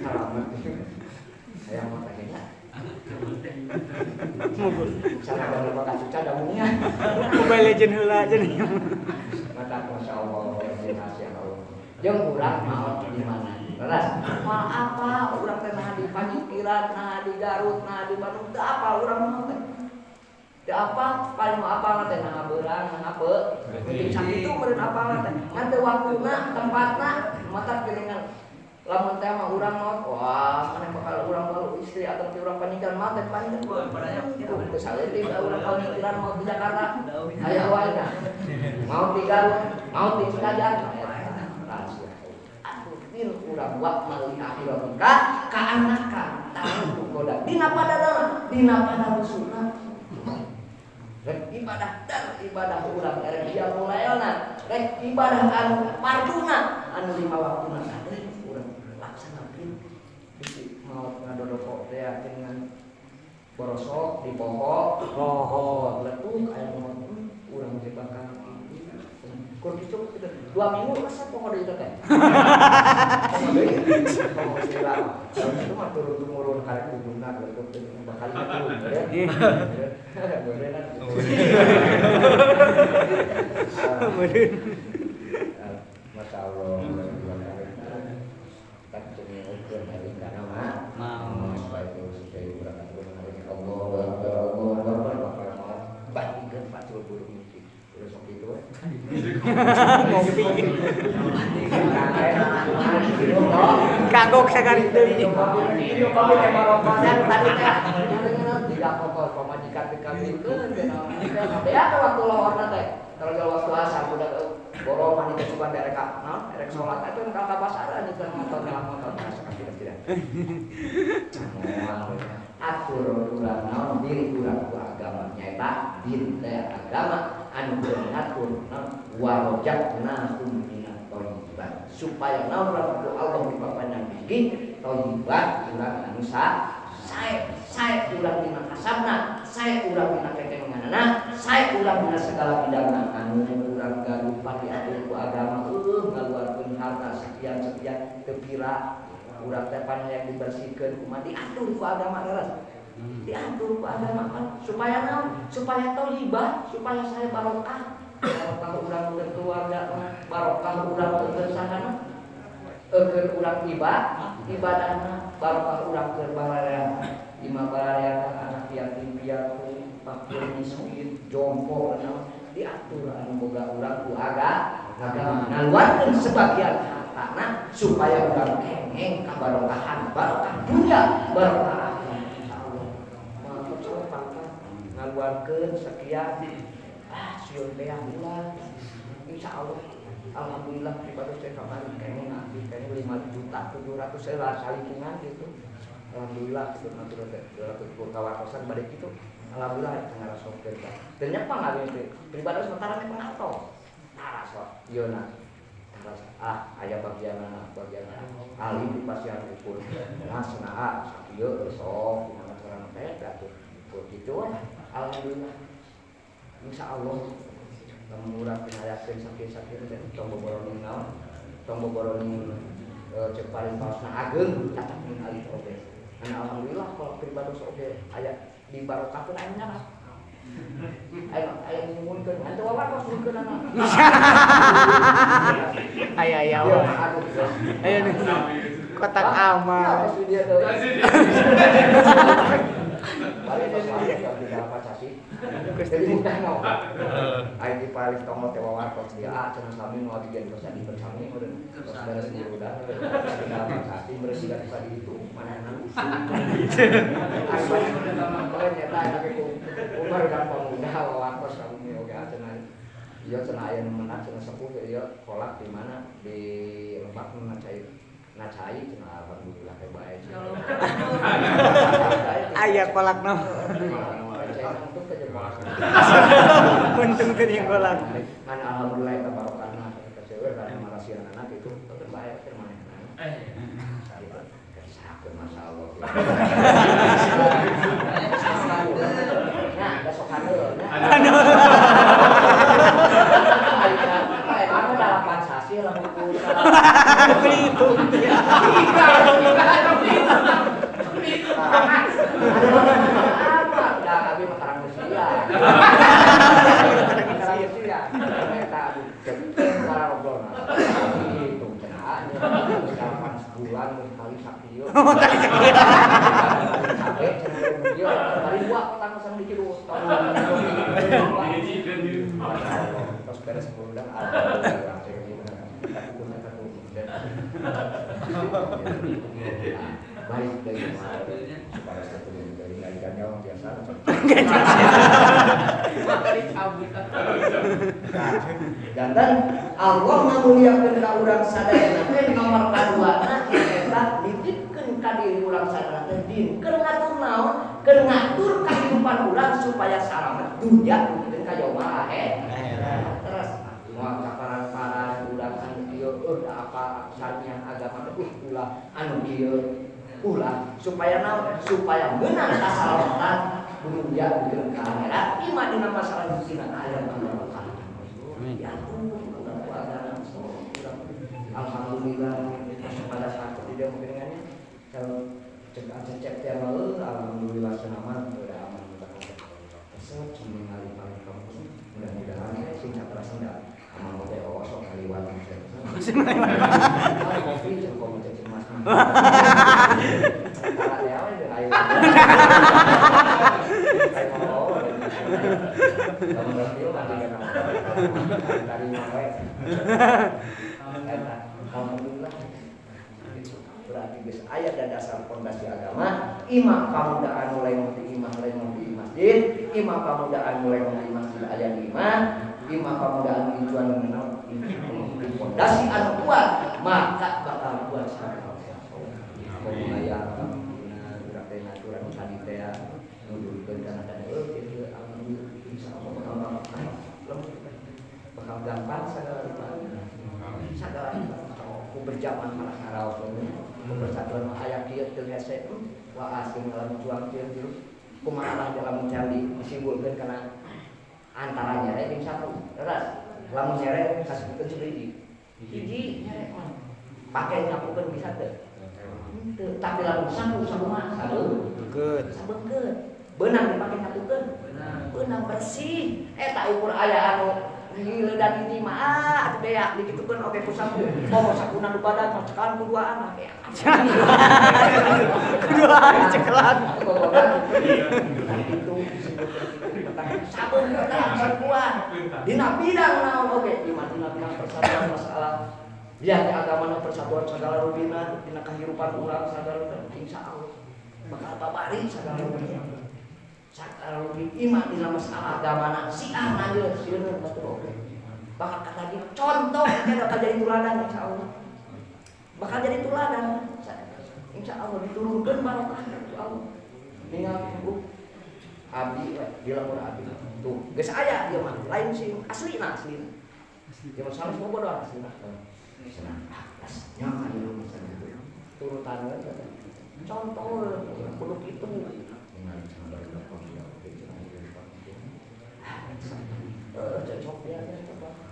[SPEAKER 1] Salamet. Saya mau tanya. Salah loba kasuca damungnya.
[SPEAKER 2] Mobile Legend heula cenah.
[SPEAKER 1] Mata Masya Allah, rahasia Allah. Jeung urang maot di mana? Leres. Moal apa urang teh naha di Panyingkiran, naha di Garut, naha di Bandung, teu apa urang maot teh. Teu apa, paling mau apal teh naha beurang, naha peuting sakitu meureun apal teh. Ngan teu waktuna, tempatna, matak geuningan. Lamun teh mah urang maot, wah maneh bakal urang baru istri atau ti urang Panyingkiran maot teh Panyingkiran. Teu saleutik urang Panyingkiran maot di Jakarta. Aya wae dah. Maot di Garut, maot di Cikajang. Rahasia. Atur din urang wa mali akhiratika ka anaka tahu goda. Dina padadana, dina padalusuna. Rek ibadah dar ibadah urang rek dia mulaelna, rek ibadah anu farduna anu lima waktuna sadaya urang laksanakeun. Bisi maot ngadodoko teh dengan borosok di poho, poho letuk aya maot urang teh bakal kur kitu 2 minggu resep poho deui teh. Poho deui. Poho sila. Itu mah turun tumurun karek ujungna letuk teh bakal itu ya. Beureunan. Masya Allah. Tak ceneukeun hari kana mah. Mau supaya supaya urang atur hari Allah Allah Allah bakal maot bandingkeun pacul burung mimpi. Terus sok kitu we.
[SPEAKER 2] Ngopi. Kagok sakali deui.
[SPEAKER 1] Kopi teh barokosan tadi teh. Tidak pokok pamajikan dikawinkeun teh naon. Bea teh waktu lohorna teh. Kalau waktu asar budak borong mani kecuban derek naon erek salat eta ka pasaran itu motor motor asa tidak. Atur urang naon diri urang ku agama nyaeta din teh agama anu ngatur naon warojaqnahum minat thayyibat supaya naon urang ku Allah dipapanan bikin thayyibat urang anu sae sae urang dina kasabna sae urang dina kekenganana sae urang dina segala bidangna anu urang gaduh diatur ku agama ngaluarkeun harta sekian-sekian teu pira urang teh pan hayang dibersihkeun kumaha diatur ku agama leres diatur ku agama kan supaya naon supaya thayyibah supaya saya barokah barokah urang keur keluarga barokah urang keur sahana keur urang ibadahna barokah urang keur baraya imah baraya anak yatim piatu fakir miskin jompo naon diatur anu boga urang ku agama ngaluarkeun sebagian hartana supaya urang kengeng kabarokahan barokah dunia barokah akhirat insyaallah mah sok ngaluarkeun sekian ah sieun teh ulah insyaallah Alhamdulillah pribados teh kamari kene abdi kene 5.700.000 salingkungan gitu. Alhamdulillah gitu nanti 200 kawartosan bade kitu. Alhamdulillah ngarasokeun teh. Teu nyepang abdi teh. Pribados sementara teh pangartos. Taraso ieu na. Taras ah aya bagianna ahli di pasian ukur. Nah cenah sakieu sok kumaha carana teh atuh ukur kitu we. Alhamdulillah. Insyaallah lamun urang pinayakeun sakieu-sakieu teh tong boboroning naon? Tong boboroning cek paling paosna ageung cacakeun alit oge. Nah, alhamdulillah kalau pribados oge aya dibarokahkeun aya nyarap. Aya aya nyuhunkeun atuh wawartos nyuhunkeunana.
[SPEAKER 2] Aya aya wae. Aya kotak amal.
[SPEAKER 1] Jadi mudah mau. Ayo di paling tongol teh wawartos dia ah cenah sami nu abdi tos adi bersami terus beres udah tinggal sasi beres juga tadi itu mana ayo nyata tapi ku umar dan pemuda wawartos kami oge cenah ieu cenah aya nu menak cenah sepuh ieu kolak di mana di Lebak nu cai ngacai cenah alhamdulillah teh bae.
[SPEAKER 2] Aya kolakna. Untung teh yang kolak.
[SPEAKER 1] Kan alhamdulillah eta barokahna ka cewek kana marasian anak itu teu bae teh manehna. Kesakeun masyaallah. Nah, da sok haneul. Ayo dalapan sasi lamun pulsa.
[SPEAKER 2] Itu.
[SPEAKER 1] Apa? Da abi mah karang usia. Karang usia. Eta para roblona. Itu cenah. Dalapan sebulan kali sakieu. Kali sakieu. Sampai cenah ieu kali dua petang sang di kitu. Terus beres udah alhamdulillah. Baik dari supaya satu dari ngalikan nyawa biasa. Dan Allah ngamuliakeun ka urang sadayana teh nomor kaduana eta nitipkeun ka diri urang sadayana teh din keur ngatur naon keur ngatur kahirupan urang supaya salamet dunya pikeun ka yaumul akhir. Terus moal kaparan-paran urang anu ieu apa syariah agama teh ulah anu kieu ulah supaya naon supaya meunang kasalamatan dunya pikeun ka akhirat imah dina masalah dina aya barokah. Diatur urang ku agama alhamdulillah pada saat tidak mungkin dengannya kalau cek-cek teh alhamdulillah selamat udah aman udah resep ningali paling kampus mudah-mudahan sing caprasan da aman oge osok kaliwat kopi jeung kopi cek mas. Alhamdulillah berarti geus aya dasar fondasi agama imah pamudaan mulai di imah mulai di masjid imah pamudaan mulai di masjid aya di imah imah pamudaan tujuan mengenal fondasi anu kuat maka bakal kuat sagala. Komo aya urang teh ngaturan tadi teh nudurkeun kana tadi kieu alhamdulillah insyaallah bakal bakal gampang sagala rupa sagala rupa ku berjaman malah ngaraos ku persatuan mah aya kieu teu hese wa asing lamun juang kieu kieu kumaha lah dalam candi disimpulkeun kana antara nyere jeung satu leres lamun nyere kasebutkeun hiji hiji nyere mah pake nyapukeun bisa teu henteu tapi lamun sapu sakumaha sabeungkeut sabeungkeut beunang dipake nyapukeun beunang bersih eta ukur aya anu hiledan ini mah ah atuh beak dikitukeun oge ku sapu poho sapuna nu badan mah cekalan ku duaan mah beak
[SPEAKER 2] kuduaan cekelan
[SPEAKER 1] itu sabeungkeut kuat dina bidang naon oge di dina bidang persatuan masalah biar di agama persatuan segala rupina dina kahirupan urang segala rupina insyaallah bakal babari segala rupina segala rupi imah dina masalah agamana siah na ieu sieun batur oge Bakal kata dia contoh dia bakal jadi tuladan insyaallah. Bakal jadi tuladan. Insyaallah diturunkeun barokah ku Allah. Ningal bu abdi we di lembur abdi. Tuh, geus aya ieu mah lain sih aslina aslina. Dia mah sanes bodoh aslina. Cenah ah nya anu turutan we contoh kudu kitu. Cocok ya,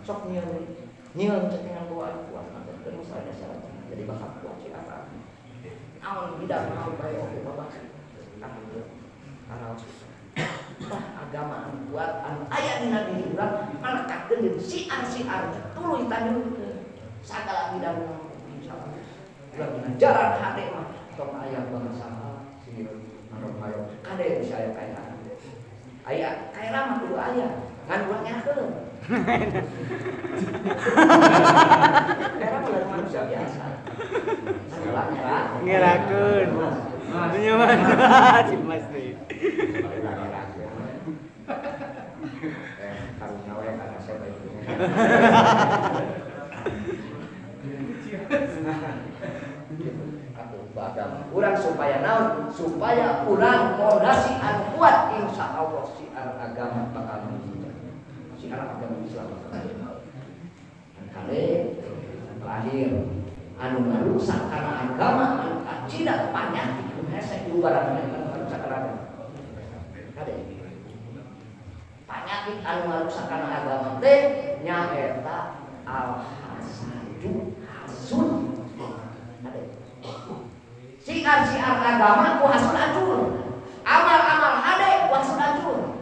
[SPEAKER 1] sok nyian cekengan doa kuat terus ada syarat jadi bakal kuat sih apa naon bidang naon bae oge babas alhamdulillah tah agama anu kuat anu aya dina diri urang melekatkeun diri siar-siar tuluy tanjungkeun sagala bidang insyaallah urang dina jalan hate mah tong aya bangsa sieun anu hayo kade bisa aya kaya aya kaya mah kudu aya ngan urang nyakeun. Era mah manusia biasa. Ngan urang
[SPEAKER 2] ngerakeun. Nyaman. Si Mas deui.
[SPEAKER 4] Karunya we kana saya bae.
[SPEAKER 1] Atuh agama urang supaya naon? Supaya urang pondasi anu kuat insyaallah siar agama bakal menjadi siar agama Islam. Kale lahir anu ngarusak kana agama anu kacida panyakit hese diubaran anu ngarusak kana agama. Kade panyakit anu ngarusak kana agama teh nyaeta al hasadu hasud. Kade siar-siar agama ku hasud acur. Amal-amal hade ku hasud acur.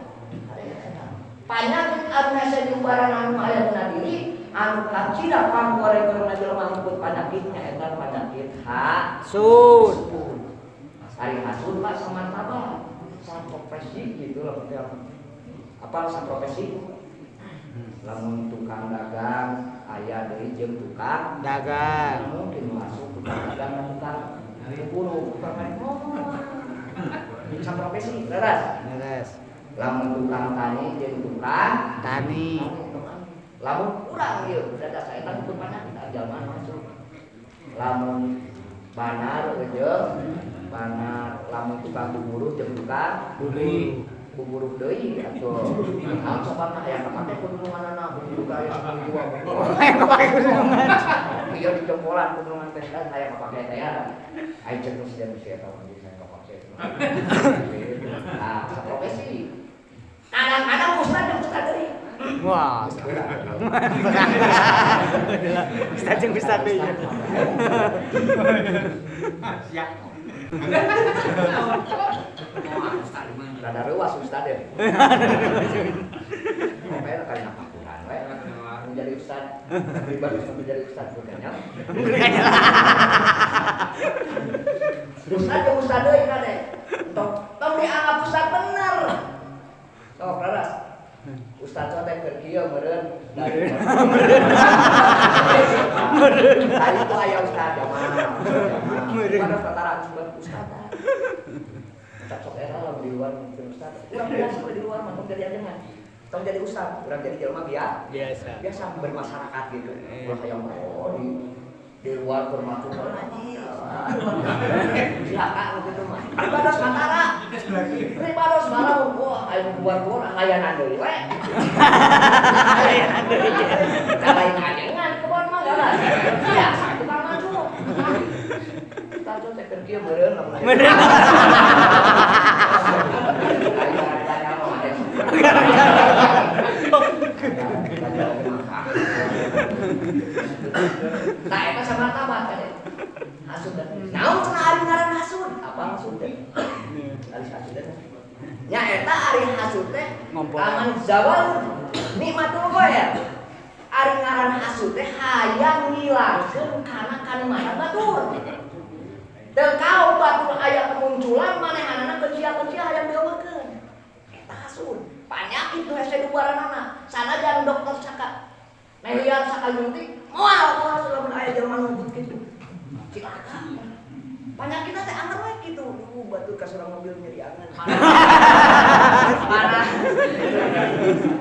[SPEAKER 1] Panyakit anu hese diubaran anu aya dina diri anu kacida panggoreng-gorengna jelema luput panyakitnya eta panyakit hasud. Ari hasud mah samartabat, saprofesi gitu lah teh. Apa saprofesi? Lamun tukang dagang aya deui jeung tukang
[SPEAKER 2] dagang.
[SPEAKER 1] Mungkin masuk tukang dagang tukang buru tukang bisa profesi, leres.
[SPEAKER 2] Leres.
[SPEAKER 1] Lamun tukang tani jeung tukang
[SPEAKER 2] tani.
[SPEAKER 1] Lamun kurang ieu dada saeta pun penyakit jalma masuk. Lamun banar jeung banar, lamun tukang buburuh jeung tukang
[SPEAKER 2] buri.
[SPEAKER 1] Buburuh deui atuh. Naon sopan mah aya kapake kudunganana, buburuh ka aya jiwa.
[SPEAKER 2] Aya kapake kudungan.
[SPEAKER 1] Ieu di jempolan kudungan teh kan aya kapake teh ya. Ai ceuk geus sia tahu bisa kapake. Nah, profesi. Kadang-kadang ustad jeung ustad deui.
[SPEAKER 2] Wah. Ustad jeung ustad deui.
[SPEAKER 5] Siap.
[SPEAKER 1] Rada reuas ustad ya. Pokoknya kali napakuran we. Menjadi ustad, pribadi menjadi ustad bukannya. Ustad jeung ustad deui kade. Tong dianggap ustad bener. Sok raras. Ustad teh keur kieu meureun. Meureun. Tadi tuh aya ustad jamaah. Meureun. Mana tataran ustad. Ustad sok era lah di luar mungkin ustad. Urang biasa we di luar mah tong jadi ajengan. Tong jadi ustad, urang jadi jelema biasa. Biasa bermasyarakat gitu. Ulah hayang oh di luar bermacam anjir. Silakan gitu mah. Pribados matara. Pribados marau wah aya keluar-keluar layanan deui we. Layanan deui. Da lain ajengan kebon mah galas. Biasa tukang maju. Ustad teh keur kieu meureun lamun.
[SPEAKER 2] Meureun.
[SPEAKER 1] Nah, eta samartabat kade. Hasud. Naon cenah ari ngaran hasud? Apa hasud teh? Ari hasud teh. Nya eta ari hasud teh aman zawal nikmatul ghair. Ari ngaran hasud teh hayang ngilangkeun kana kanikmatan batur. Teu kau batur aya kemunculan manehanana keucia-keucia hayang dieuweukeun. Eta hasud. Panyakit nu hese dubaranana. Sanajan dokter saka melian saka nyuntik moal moal lamun aya jelema nu kitu. Cilaka. Panyakitna teh anger we kitu. Batur ka surang mobil nyeri angan. Parah.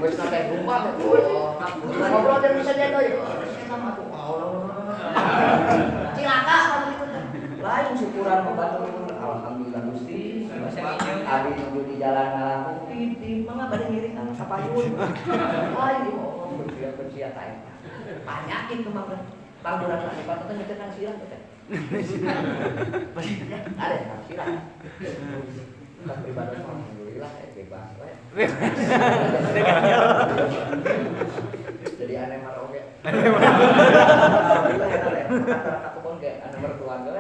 [SPEAKER 1] Geus teh rupa teh. Ngobrol jeung nuju di jalan ngalangkung titip mangga bade ngiring ka kapayun. Ai oh bersia-bersia ta eta. Penyakit tuh mah. Pangguran anu teh mikirkan sirah teh. Ada sirah. Kita pribadi alhamdulillah bebas we. Jadi aneh marah oge. Alhamdulillah eta teh. Rata-rata kebon ge aneh mertua ge.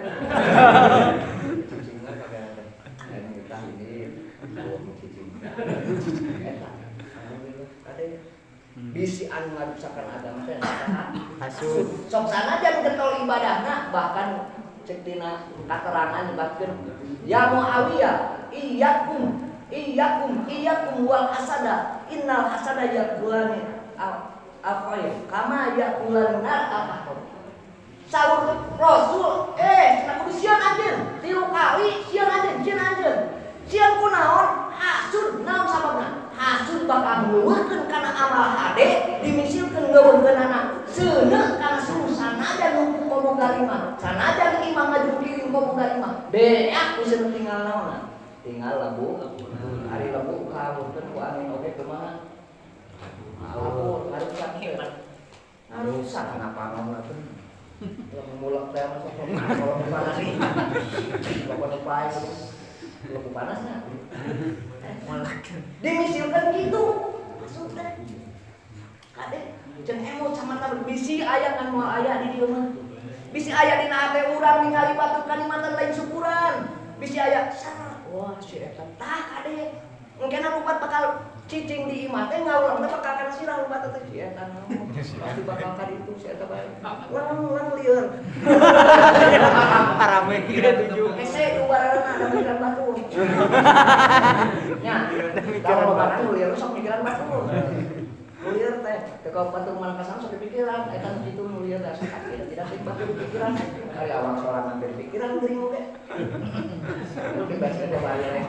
[SPEAKER 1] Cicingan pakai teh. Dan kita ini bawa cicing. Eta alhamdulillah kade bisi anu ngaruksakan agama teh hasud. Sok sanajan getol ibadahna bahkan cek dina katerangan nyebatkeun ya Muawiyah iyyakum iyyakum iyyakum wal hasada innal hasada yaqulani al khair kama yaqulan nar apa. Saur Rasul cenah kudu sieun anjeun tilu kali sieun anjeun sieun anjeun sieun kunaon hasud naon sababna hasud bakal ngeuweuhkeun kana amal hade dimisilkeun ngeuweuhkeunana seuneu kana suruh sanajan nu komo galima sanajan imam ngajungkiring komo galima beak geus tinggal naon tinggal lebu ari lebu kaburkeun ku angin oge kumaha kabur ngarusak ngarusak kenapa naon teh lamun mulak teh mah sok kalau panas nih bapak paes lebu panasna dimisilkan gitu maksudnya kade jeung emot samata bisi aya ngan moal aya di dieu mah bisi aya dina hate urang ningali batur kanikmatan lain syukuran bisi aya wah si eta tah kade engkena lupat bakal cicing di imah teh ngaulang teh bakal kana sirah lupat teh si eta pasti bakal ka ditu si eta bae ulang lieur
[SPEAKER 2] parame tujuh
[SPEAKER 1] hese diubarana ada mikiran batur nya kalau barang lieur sok mikiran batur lieur teh teu ka batur mana kasana sok dipikiran eta nu kitu nu lieur teh sok tidak teh batur pikiran ari awak sorangan teh pikiran geuring oge lu bebas teh bahaya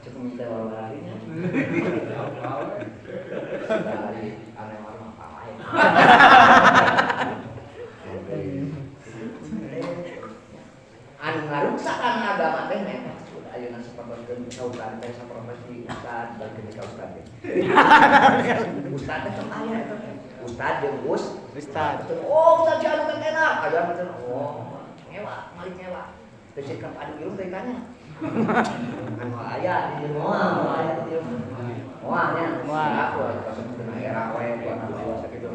[SPEAKER 1] cek minta warna-warninya dari aneh warna apa anu ngaruksakan agama teh nya ayeuna sapertoskeun ka ustad teh saprofesi ustad balikeun ka ustad teh ustad teh sok aya eta teh ustad jeung ustad oh ustad si anu teh enak aya mah oh ngewa malik ngewa teh sikap anu ieu teh tanya anu aya di dieu moal aya di dieu moal nya moal aku tos teu era we ku anu dewasa kitu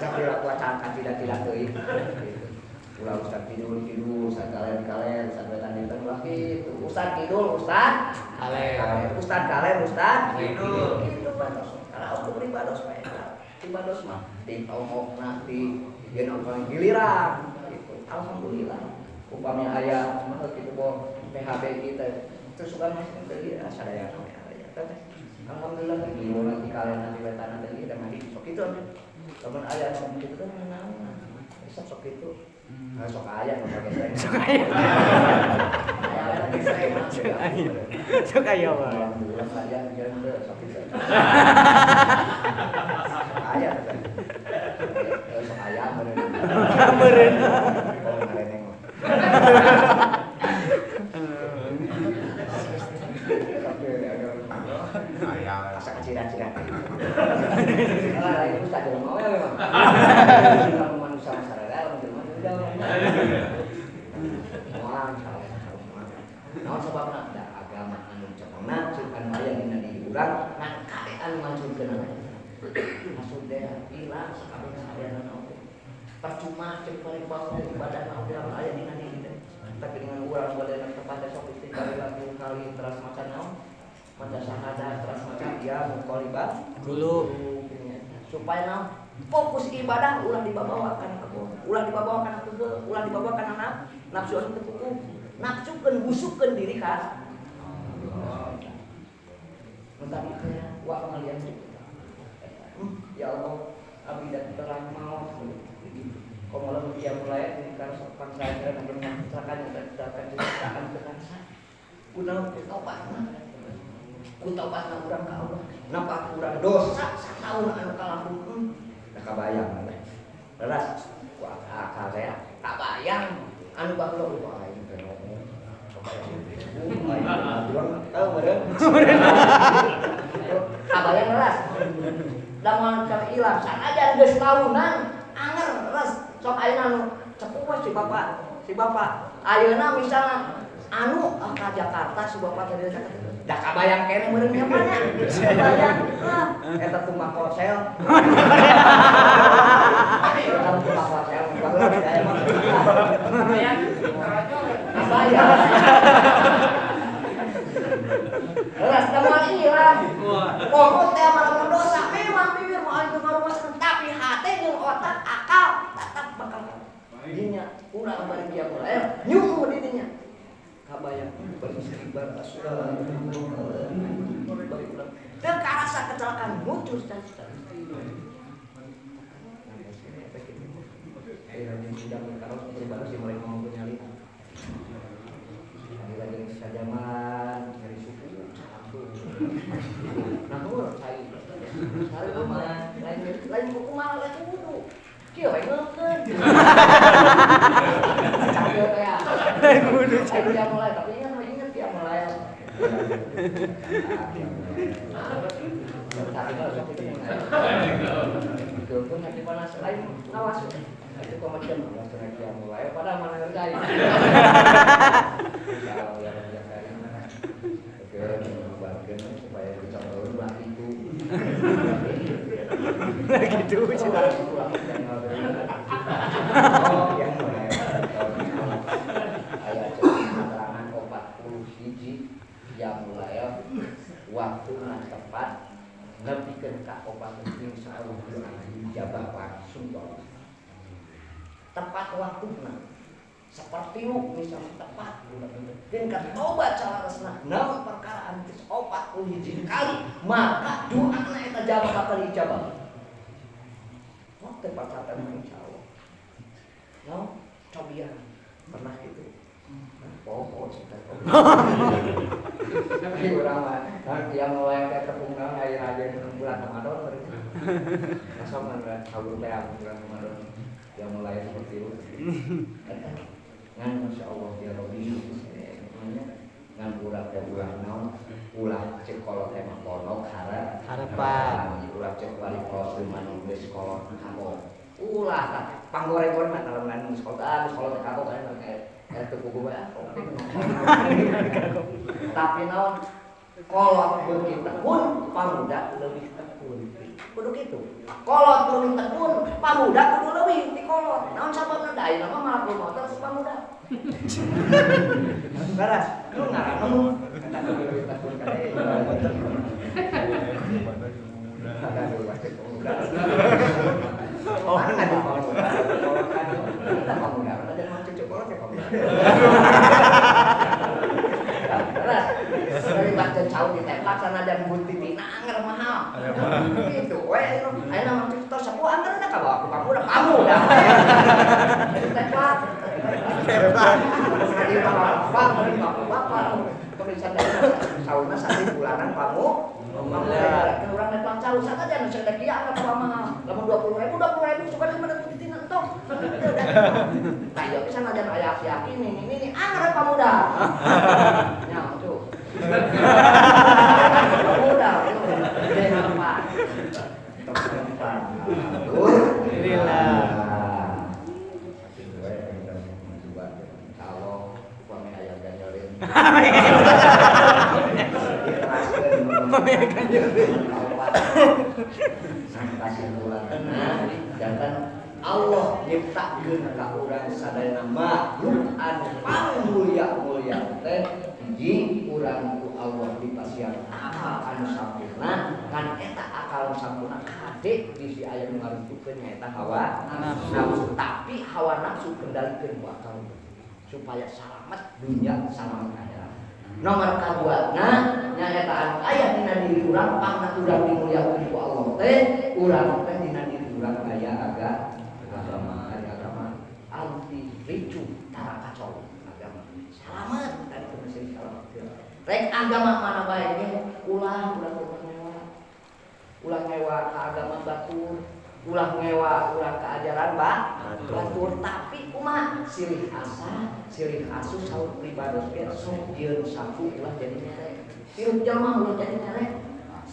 [SPEAKER 1] Sapira kuacan tidak teuing ulah ustad kidul kidul ustad kalen kalen ustad wetan dinten ulah kitu ustad kidul ustad kalen ustad kalen ustad kidul kitu batos karaos ku pribados mah eta pribados mah di tongokna di ieu nongkrong giliran gitu alhamdulillah upami aya mah kitu bo PHBI teh terus suka masih teh sadaya we aya teh alhamdulillah kidul nanti kalen nanti wetan nanti da mandi sok kitu lamun aya anu kitu teh naon sok sok kitu sok aya nu pageseng
[SPEAKER 2] sok aya sok aya mah
[SPEAKER 1] alhamdulillah aya jalan teu sok kitu sok aya sok aya meureun
[SPEAKER 2] meureun
[SPEAKER 1] oh ngareneng mah asa kecira-cira lain ustaz jelema we memang lamun manusia masyarakat lamun jelema udah moal salah naon sababna da agama anu cekongna ceuk anu aya dina diri urang ngan kade anu ngancurkeunana maksud teh ilang sakabeh sadayana oge percuma ceuk paling bau ibadah oge lamun aya dina diri teh tapi dengan urang badana kepada sok istighfar lagi kali teras maca naon maca syahadat teras maca ya muqallibal
[SPEAKER 2] qulub
[SPEAKER 1] supaya naon fokus ibadah ulah dibawa kana kebon ulah dibawa kana keugeuh ulah dibawa kana nafsu anu teu kukuh nafsukeun busukeun diri ka mun tadi teh wa pangalian ya Allah abdi dan terang maot komo dia mulai karena sok pangsaeun dan misalkan dan ciptaan tekan kunaon tobatna ku tobatna urang ka Allah napa urang dosa sataun anu kalakukeun da kabayang teh leras ku akak akal saya kabayang anu baheula wah aing teh ngomong kabayang tahu meureun kabayang leras da moal can ilang sanajan geus tahunan anger leres sok ayeuna anu cepu we si bapak ayeuna misalna anu ka Jakarta si bapak tadi da kabayang keneh meureun nya mah kabayang eta tumbak kosel eta tumbak kosel kabayang leras da moal ilang komo teh malah dosa memang bibir moal teu ngarumaskeun tapi hate jeung otak akal tetap bakal dinya urang bari dia mulai nyuruh di dinya kabayang bari istighfar bari urang teu karasa kecelakaan muncul cita-cita. Lain kuku malah lain wudu. Kieu we ngeukeun. Cakeu teh ya. Lain wudu dia mulai tapi ingat ingat dia mulai. Tapi kalau sok itu pun nanti panas lain ngawas. Itu macam dia mulai pada mana ngerjain. Kalau yang ngerjain mana. Oke, buatkeun supaya bisa ulah itu.
[SPEAKER 2] Gitu.
[SPEAKER 1] Oh, yang mulai aya keterangan 41 yang mulai waktu tepat nepikeun ka 4 insyaallah dijabah langsung tepat waktuna seperti lu misalnya tepat dan ka tobat saleresna naon perkara anu geus 41 kali maka doana eta jawab bakal dijabah. Waktu tepat insyaallah. No, cobian pernah gitu. Pokok cerita. Tapi urang mah yang mulai teh tepung naon aya bulan Ramadan berarti. Masuk ngan kabur teh bulan Ramadan yang mulai seperti itu. Ngan masyaallah ya Rabbi. Ngan urang teh ulah naon? Ulah cek kolot teh mah pondok harapan. Ulah cek balik kolot teh mah geus kolot kagok. Ulah tah panggoreng-goreng mah lamun geus kolot ah geus kolot teh kagok kan teu kuku bae. Tapi naon kolot beuki tekun pamuda leuwih tekun. Kudu kitu. Kolot leuwih tekun pamuda kudu leuwih ti kolot. Naon sababna da ayeuna mah malak motor si pamuda. Garas, lu ngaranong eta leuwih tekun ka deui. Oh, ada pamuda. Kita pamuda, ada mau cucu kolot ya pamuda. Terus, dari baca cau ditembak sana dan buntitina anger mahal. Gitu we, ayeuna mah cucu tos sepuh anger da ka bawa ku pamuda, pamuda. Ditembak. Ditembak. Di bapak, tulisan dari sauna satu bulanan pamu. Pamuda, urang nemplak cau sanajan nu cendek ieu anger mahal. Lamun 20.000 20.000 suka di mana buntitina entong. Tah ieu pisan ajan aya aki-aki nini-nini anger pamuda. Nya tuh. Pamuda. Tempat. Tempat.
[SPEAKER 2] Alhamdulillah.
[SPEAKER 1] Kalau upami aya ganjorin.
[SPEAKER 2] Upami ganjorin.
[SPEAKER 1] Kasimpulanna jantan Allah nyiptakeun ka urang sadayana makhluk anu pangmulia-mulia teh hiji urang ku Allah dipasihan akal anu sampurna ngan eta akal anu sampurna kade bisi aya nu ngaruntukeun nyaeta hawa nafsu tapi hawa nafsu kendalikeun ku akal supaya salamet dunya salamet akhirat. Nomor kaduana nyaeta anu aya dina diri urang pangna urang dimuliakeun ku Allah teh urang teh dina diri urang aya agama agama anti ricuh tara kacau agama salamet tadi teu mesti salamet rek agama mana bae ge ulah ulah ngewa ulah ngewa ka agama batur Ulah ngewa urang keajaran batur tapi kumaha silih asa silih asuh saur pribados ge sok jieun sapu ulah jadi nyerek. Hirup jelema ulah jadi nyerek.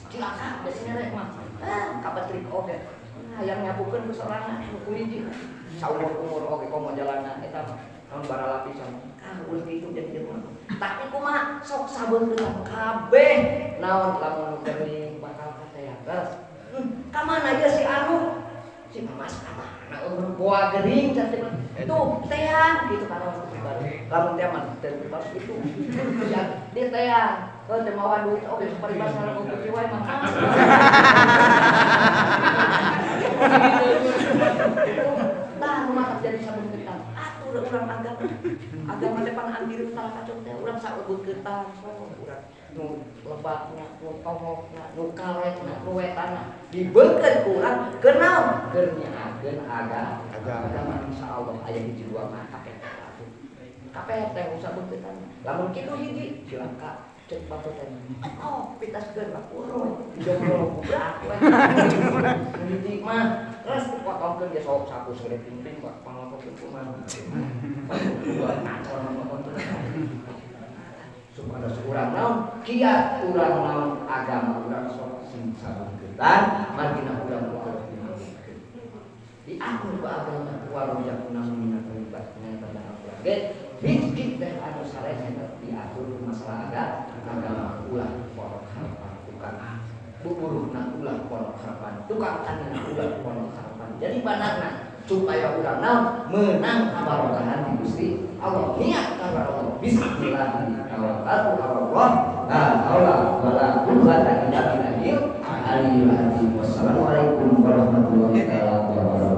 [SPEAKER 1] Cilaka jadi nyerek mah. Ah kabetrik oge. Hayang nyapukeun ku sorangan nu ku hiji. Saumur-umur oge komo jalanna eta mah naon baralapisan. Ah ulah kitu jadi jelema. Tapi kumaha sok sabeungkeun kabeh naon lamun nu geuning bakal kateater. Ka mana ieu si anu? Si Mamas ka mana eueuh boa gering cantik. Tuh teang gitu kan pribadi. Lamun teh mah teu pribadi itu. Ya dia teang. Heuh teh mawa duit oge paribasa ku kuci wae mah. Tah nu mah jadi sabeungkeutan. Atur urang agama. Agama teh pan andireun tah kacung teh urang sabeungkeutan sok urang nu lebakna, nu tohokna, nu kaletna, nu wetana dibeungkeut ku urang keur naon? Keur nyaakeun agama insyaallah aya hiji dua mah kabeh atuh. Kabeh teh usah beungkeutan. Lamun kitu hiji cilaka cek batur teh. Oh, pitaskeun mah urang dijomblo kubrak we. Hiji mah terus dipotongkeun ge sok sapu segede pingping pangotongkeun kumaha. Dua ngacor mah supaya urang naon kiat urang naon agama urang sok sing sabeungkeutan margina urang ku Allah dimaksudkeun diatur ku agama walau yakuna minat libatnya tentang urang ge hiji teh anu sanes diatur masalah agama ulah pondok harapan tukang buburuhna ulah pondok harapan tukang tanina ulah pondok harapan jadi banarna supaya urang naon menang kabarokahan di Gusti Allah niat ka Allah bismillahirrahmanirrahim tawakkaltu ala Allah la haula wala quwwata illa billahil aliyyil azim. Wassalamualaikum warahmatullahi wabarakatuh.